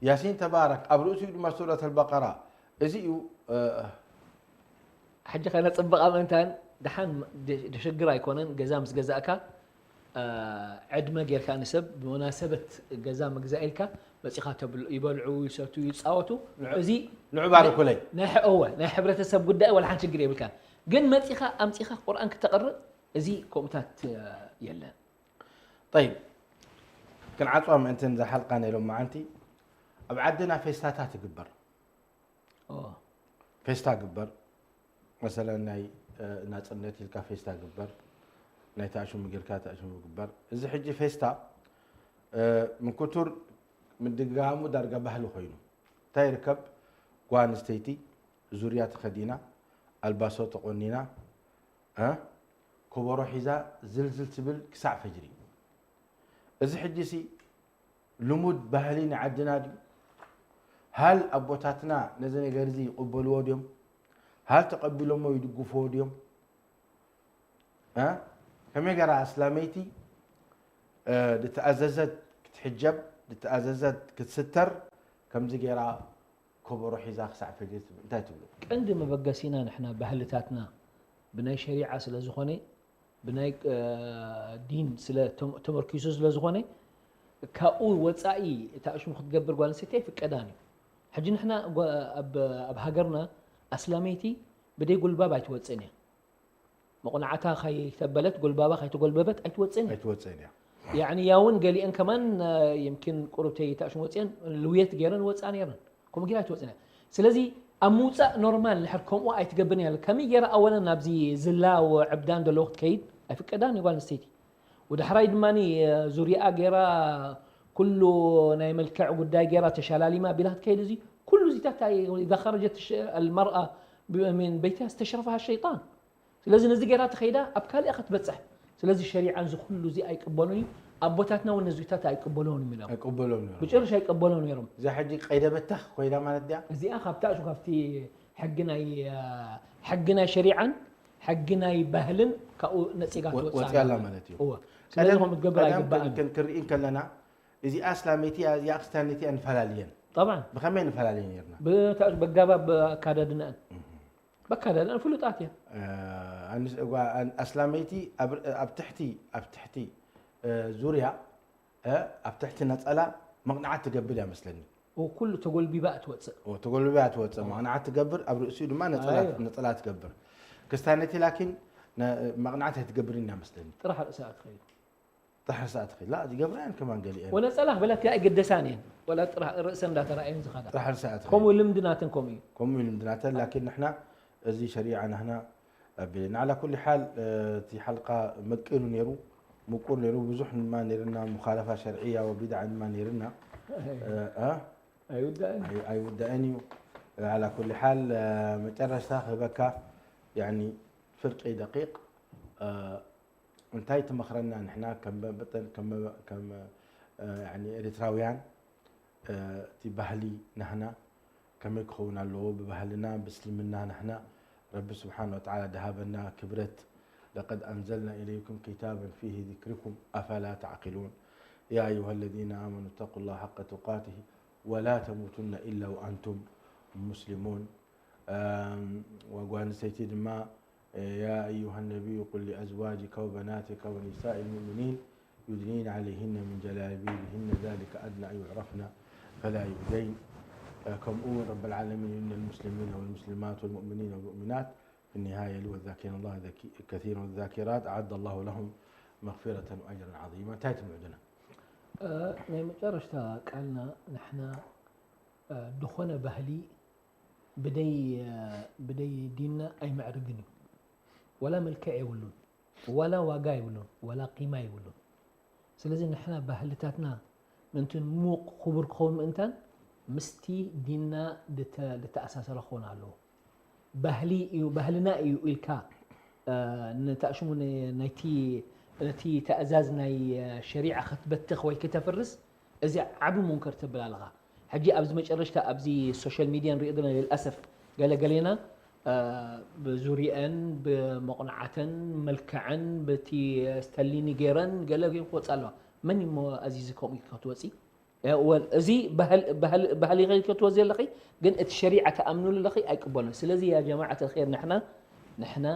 ያሲን ተባረክ ኣብ ርእሲኡ ድማ ሱረት ኣልበቀራ እዚ እዩ ሕጂ ከነፅብቓ ምእንታን ደሓን ደሸግር ኣይኮነን ገዛ ምስ ገዛእካ ዕድመ ጌርካ ንሰብ ብመናሰበት ገዛ ምግዛእ ኢልካ መፂኻ ይበልዑ ይሰቱ ይፃወቱ እዚ ንዑ ባርኩለይ ናይ እወ ናይ ሕብረተሰብ ጉዳይ ወላ ሓንቲ ችግር የብልካ ግን መፂኻ ኣምፂኻ ቁርኣን ክተቕርእ እዚ ከምኡታት የለን طيب ክንዓፅዋ ምእንትን ዝሓልቃ ናይ ሎም መዓንቲ ኣብ ዓድና ፌስታታት ይግበር ፌስታ ግበር መሰለን ናይ ናፅነት ኢልካ ፌስታ ግበር ናይ ተኣሽሙ ጌርካ ተኣሽሙ ግበር እዚ ሕጂ ፌስታ ምንኩቱር ምድግጋሙ ዳርጋ ባህሊ ኮይኑ እንታይ ይርከብ ጓ ኣንስተይቲ ዙርያ ተኸዲና ኣልባሶ ተቆኒና ከበሮ ሒዛ ዝልዝል ትብል ክሳዕ ፈጅሪ እዚ ሕጂ ሲ ልሙድ ባህሊ ናይ ዓድና ድዩ? ሃል ኣቦታትና ነዚ ነገር እዚ ይቕበልዎ ድዮም? ሃል ተቐቢሎሞ ይድግፍዎ ድዮም? ከመይ ገራ ኣስላመይቲ ድተኣዘዘት ክትሕጀብ ድተኣዘዘት ክትስተር ከምዚ ገይራ ከበሮ ሒዛ ክሳዕ ፈጅሪ ትብል እንታይ ትብሉ? ቀንዲ መበገሲና ንሕና ባህልታትና ብናይ ሸሪዓ ስለ ዝኾነ ብናይ ዲን ስለ ተመርኪሱ ስለ ዝኾነ ካብኡ ወጻኢ እታ እሽሙ ክትገብር ጓል ኣንስተይቲ ኣይፍቀዳን እዩ። ሕጂ ንሕና ጓ-፣ ኣብ፣ ኣብ ሃገርና ኣስላመይቲ ብደይ ጉልባብ ኣይትወጽእን እያ። መቑንዓታ ከይተበለት፣ ጉልባባ ከይተጎልበበት ኣይትወጽእን እያ። ኣይትወጽእን እያ። ያዕኒ፣ ያውን ገሊአን ከማን፣ አ፣ የምኪን ቁሩብተይ እታ እሽሙ ወጽየን ልውየት ገይረን ወጻ ነይረን። ከምኡ ጌራ ኣይትወጽእን እያ። ስለዚ ኣብ ምውጻእ ኖርማል እንድሕር ከምኡ ኣይትገብርን እያ። ከመይ ጌራ ኣወለን ናብዚ ዝላ ወዕብዳን ዘለዎ ክትከይድ ኣይፍቀዳን እዩ ጓል ኣንስተይቲ። ወዳሕራይ ድማ ዙርያኣ ጌራ ኩሉ ናይ መልክዕ ጉዳይ ጌራ ተሻላሊማ ቢላ ክትከይድ፣ እዚ ኩሉ እዚታት እንታይ ኢዛ ኸረጀት ሸ-፣ ኣልመርኣ ብ-፣ ሚን በይትሃ እስተሽረፈሃ ሸይጣን። ስለዚ ነዚ ጌራ ተኸይዳ ኣብ ካልእ እያ ክትበጽሕ። ስለዚ ሸሪዓ እዚ ኩሉ እዚ ኣይቅበሎን እዩ። ኣቦታትና እውን ነዚታት ኣይቅበሎን እዮም ኢሎም። ኣይቅበሎን እዮም። ብጭርሽ ኣይቅበሎን ነይሮም። እዛ ሕጂ ቀይደ በታኽ ኮይና ማለት ድያ? እዚኣ ካብታ እሱ ካብቲ ሕጊ ናይ፣ አ፣ ሕጊ ናይ ሸሪዓን ሕጊ ናይ ባህልን ካብኡ ነጺጋ ወ-፣ ትወጽእ ወጽያ ኣላ ኣላ። ማለት እዩ። እወ። ስለዚ ቀደም፣ ከምኡ ክትገብር ቀደም ኣይግባእን። ክን-፣ ክንርኢ እንከለና፣ እዚኣ እስላመይቲ እያ፣ እዚኣ ክርስትያነይቲ እያ ንፈላለየን። ጠብዓን። ብኸመይ ንፈላለየ ነይርና? ብታ-፣ በጋባብ ኣካዳድናኣን። እህ። በኣካዳድናኣን ፍሉጣት እየን። እ፣ ኣንስ-፣ እጓ-፣ ኣን-፣ ኣስላመይቲ ኣብ፣ ኣብ ትሕቲ፣ ኣብ ትሕቲ፣ እ፣ ዙርያ፣ እ፣ ኣብ ትሕቲ ነጸላ መቕንዓት ትገብር እያ መስለኒ። ኦ፣ ኩሉ ተጎልቢባ እትወጽእ። ኦ፣ ተጎልቢባ እትወጽእ፣ መቕንዓት ትገብር፣ ኣብ ርእሲኡ ድማ ነጸላ፣ ኣይዋ። ነጸላ ትገብር። ክስታነቲ ላኪን ነ-፣ መቕንዓት ኣይትገብርን እያ መስለኒ። ጥራሕ ርእሳ ትኸይድ። ጥራሕ ርእሳ ትኸይድ። ላ፣ ይገብራ እየን ከማን ገሊአን። ወነጸላ ክበለካ ኣይግደሳን እየን። ወላ ጥራሕ ርእሰን እንዳተራእየን ዝኸዳ። ጥራሕ ርእሳ ትኸይድ። ከምኡ ልምዲ ናተን ከምኡ እዩ። ከምኡ እዩ ልምዲ ናተን፣ ላኪን ንሕና እዚ ሸሪዓ ናህና ኣቢልና። ዓላ ኩሊ ሓል፣ እ፣ እቲ ሓልቃ መቂሩ ነይሩ፣ ምቁር ነይሩ፣ ብዙሕ ድማ ነይርና፣ ሙኻለፋ ሸርዕያ ወቢድዓ ድማ ነይርና። እ፣ እ? ኣይውዳእን። ኣይ-፣ ኣይውዳእን እዩ። ዓላ ኩሊ ሓል፣ እ፣ መጨረሽታ ክህበካ፣ ያኒ፣ ፍርቂ ደቂቕ፣ እ፣ እንታይ ትመኽረና ንሕና ከም መ-፣ መጠን፣ ከም መ-፣ ከም፣ እ፣ ያኒ፣ ኤርትራውያን፣ እ፣ እቲ ባህሊ ናህና ከመይ ክኸውን ኣለዎ? ብባህልና፣ ብእስልምና ናህና ረቢ ስብሓን ወተዓላ ድሃበና ክብረት፣ ለቀድ ኣንዘልና ኢለይኩም ኪታበን ፊሂ ዚክሪኩም ኣፈላ ተዕቂሉን። ያ ኣዩሃ ለዚነ ኣመኑ ተቁላህ ሓቀ ቱቃቲህ ወላ ተሙቱነ ኢላ ወኣንቱም ሙስሊሙን። እም፣ ወጓል ኣንስተይቲ ድማ يا أيها النبي قل لأزواجك وبناتك ونساء المؤمنين يدنين عليهن من جلابيبهن ذلك أدنى أن يعرفن فلا يؤذين. آه، ከምኡ እውን رب العالمين إن المسلمين والمسلمات والمؤمنين والمؤمنات في النهاية والذاكرين الله ذكي-، كثيرا والذاكرات أعد الله لهم مغفرة وأجرا عظيما. እንታይ ትምዕዱና? እ፣ ናይ መጨረሽታ ቃልና ንሕና፣ እ፣ ዝኾነ ባህሊ ብደይ፣ ብደይ ዲንና ኣይምዕርግን እዩ። ወላ መልክዕ የብሉን፣ ወላ ዋጋ የብሉን፣ ወላ ቂማ የብሉን። ስለዚ ንሕና ባህልታትና ምእንቲ ሙቕ ክቡር ክኸውን ምእንታን ምስቲ ዲንና ድተ-፣ ድተኣሳሰረ ክኸውን ኣለዎ። ባህሊ እዩ፣ ባህልና እዩ ኢልካ፣ እ፣ ንታሽሙ ን-፣ ናይቲ፣ ነቲ ተእዛዝ ናይ፣ እ፣ ሸሪዓ ክትበትኽ ወይ ክተፍርስ፣ እዚ ዓቢ ሙንከር ተብል ኣለኻ። ሕጂ ኣብዚ መጨረሽታ ኣብዚ ሶሻል ሚድያ ንሪኦ ዘለና ልልኣሰፍ ገለ ገሌና፣ እ፣ ብዙርየአን፣ ብመቑንዓተን፣ መልክዐን፣ በቲ ስተሊኒ ገይረን ገለ ገይሩ ክወፅእ ኣለዋ። መን እሞ ኣዚዚ ከምኡ ኢልካ ክትወፂ? እ፣ ወል-፣ እዚ ባህል-፣ ባህል-፣ ባህሊ ኢኺ ክትወዚ ኣለኺ፣ ግን እቲ ሸሪዓ ትኣምንሉ ኣለኺ ኣይቅበሎን። ስለዚ ያ ጀማዓት ኣልኸይር ንሕና፣ ንሕና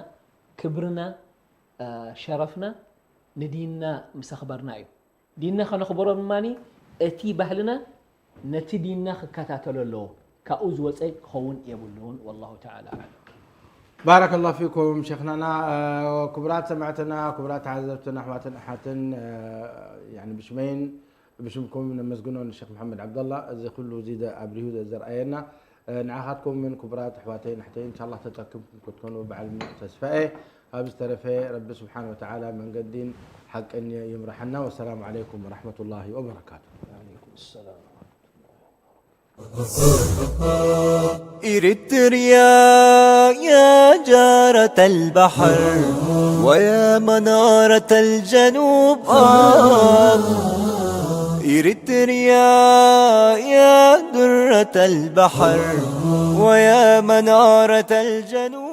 ክብርና፣ እ፣ ሸረፍና ንዲንና ምስ ኣኽበርና እዩ። ዲንና ከነኽብሮ ድማ እቲ ባህልና ነቲ ዲንና ክከታተሎ ኣለዎ። ካብኡ ዝወፀ ክኸውን የብሉን። ወላሁ ተዓላ ኣዕለም። ባረከላሁ ፊኩም ሸይኽናና። እ፣ ክቡራት ሰማዕትና፣ ክቡራት ተዓዘብትን ኣሕዋትን ኣሓትን፣ እ፣ ያኒ ብሽመይን ብሽምኩም ነመስግኖ ንሸኽ መሓመድ ዓብደላ፣ እዚ ኩሉ እዚ ደ-፣ ኣብሪሁ ዘ-፣ ዘርኣየና። እ፣ ንዓኻትኩም ምን ክቡራት ኣሕዋተይን ኣሕተይን፣ እንሻላህ ተጠቅምኩም ክትኮኑ ብዓል ሙሉእ ተስፋ እየ። ኣብ ዝተረፈ ረቢ ስብሓን ወተዓላ መንገዲን ሓቅን ይምርሓና። ወሰላሙ ዓለይኩም ወረሕመቱላሂ ወበረካቱ። ወዓለይኩም ሰላም። إريتريا يا جارة البحر ويا منارة الجنوب، آه. إريتريا يا درة البحر ويا منارة الجنوب.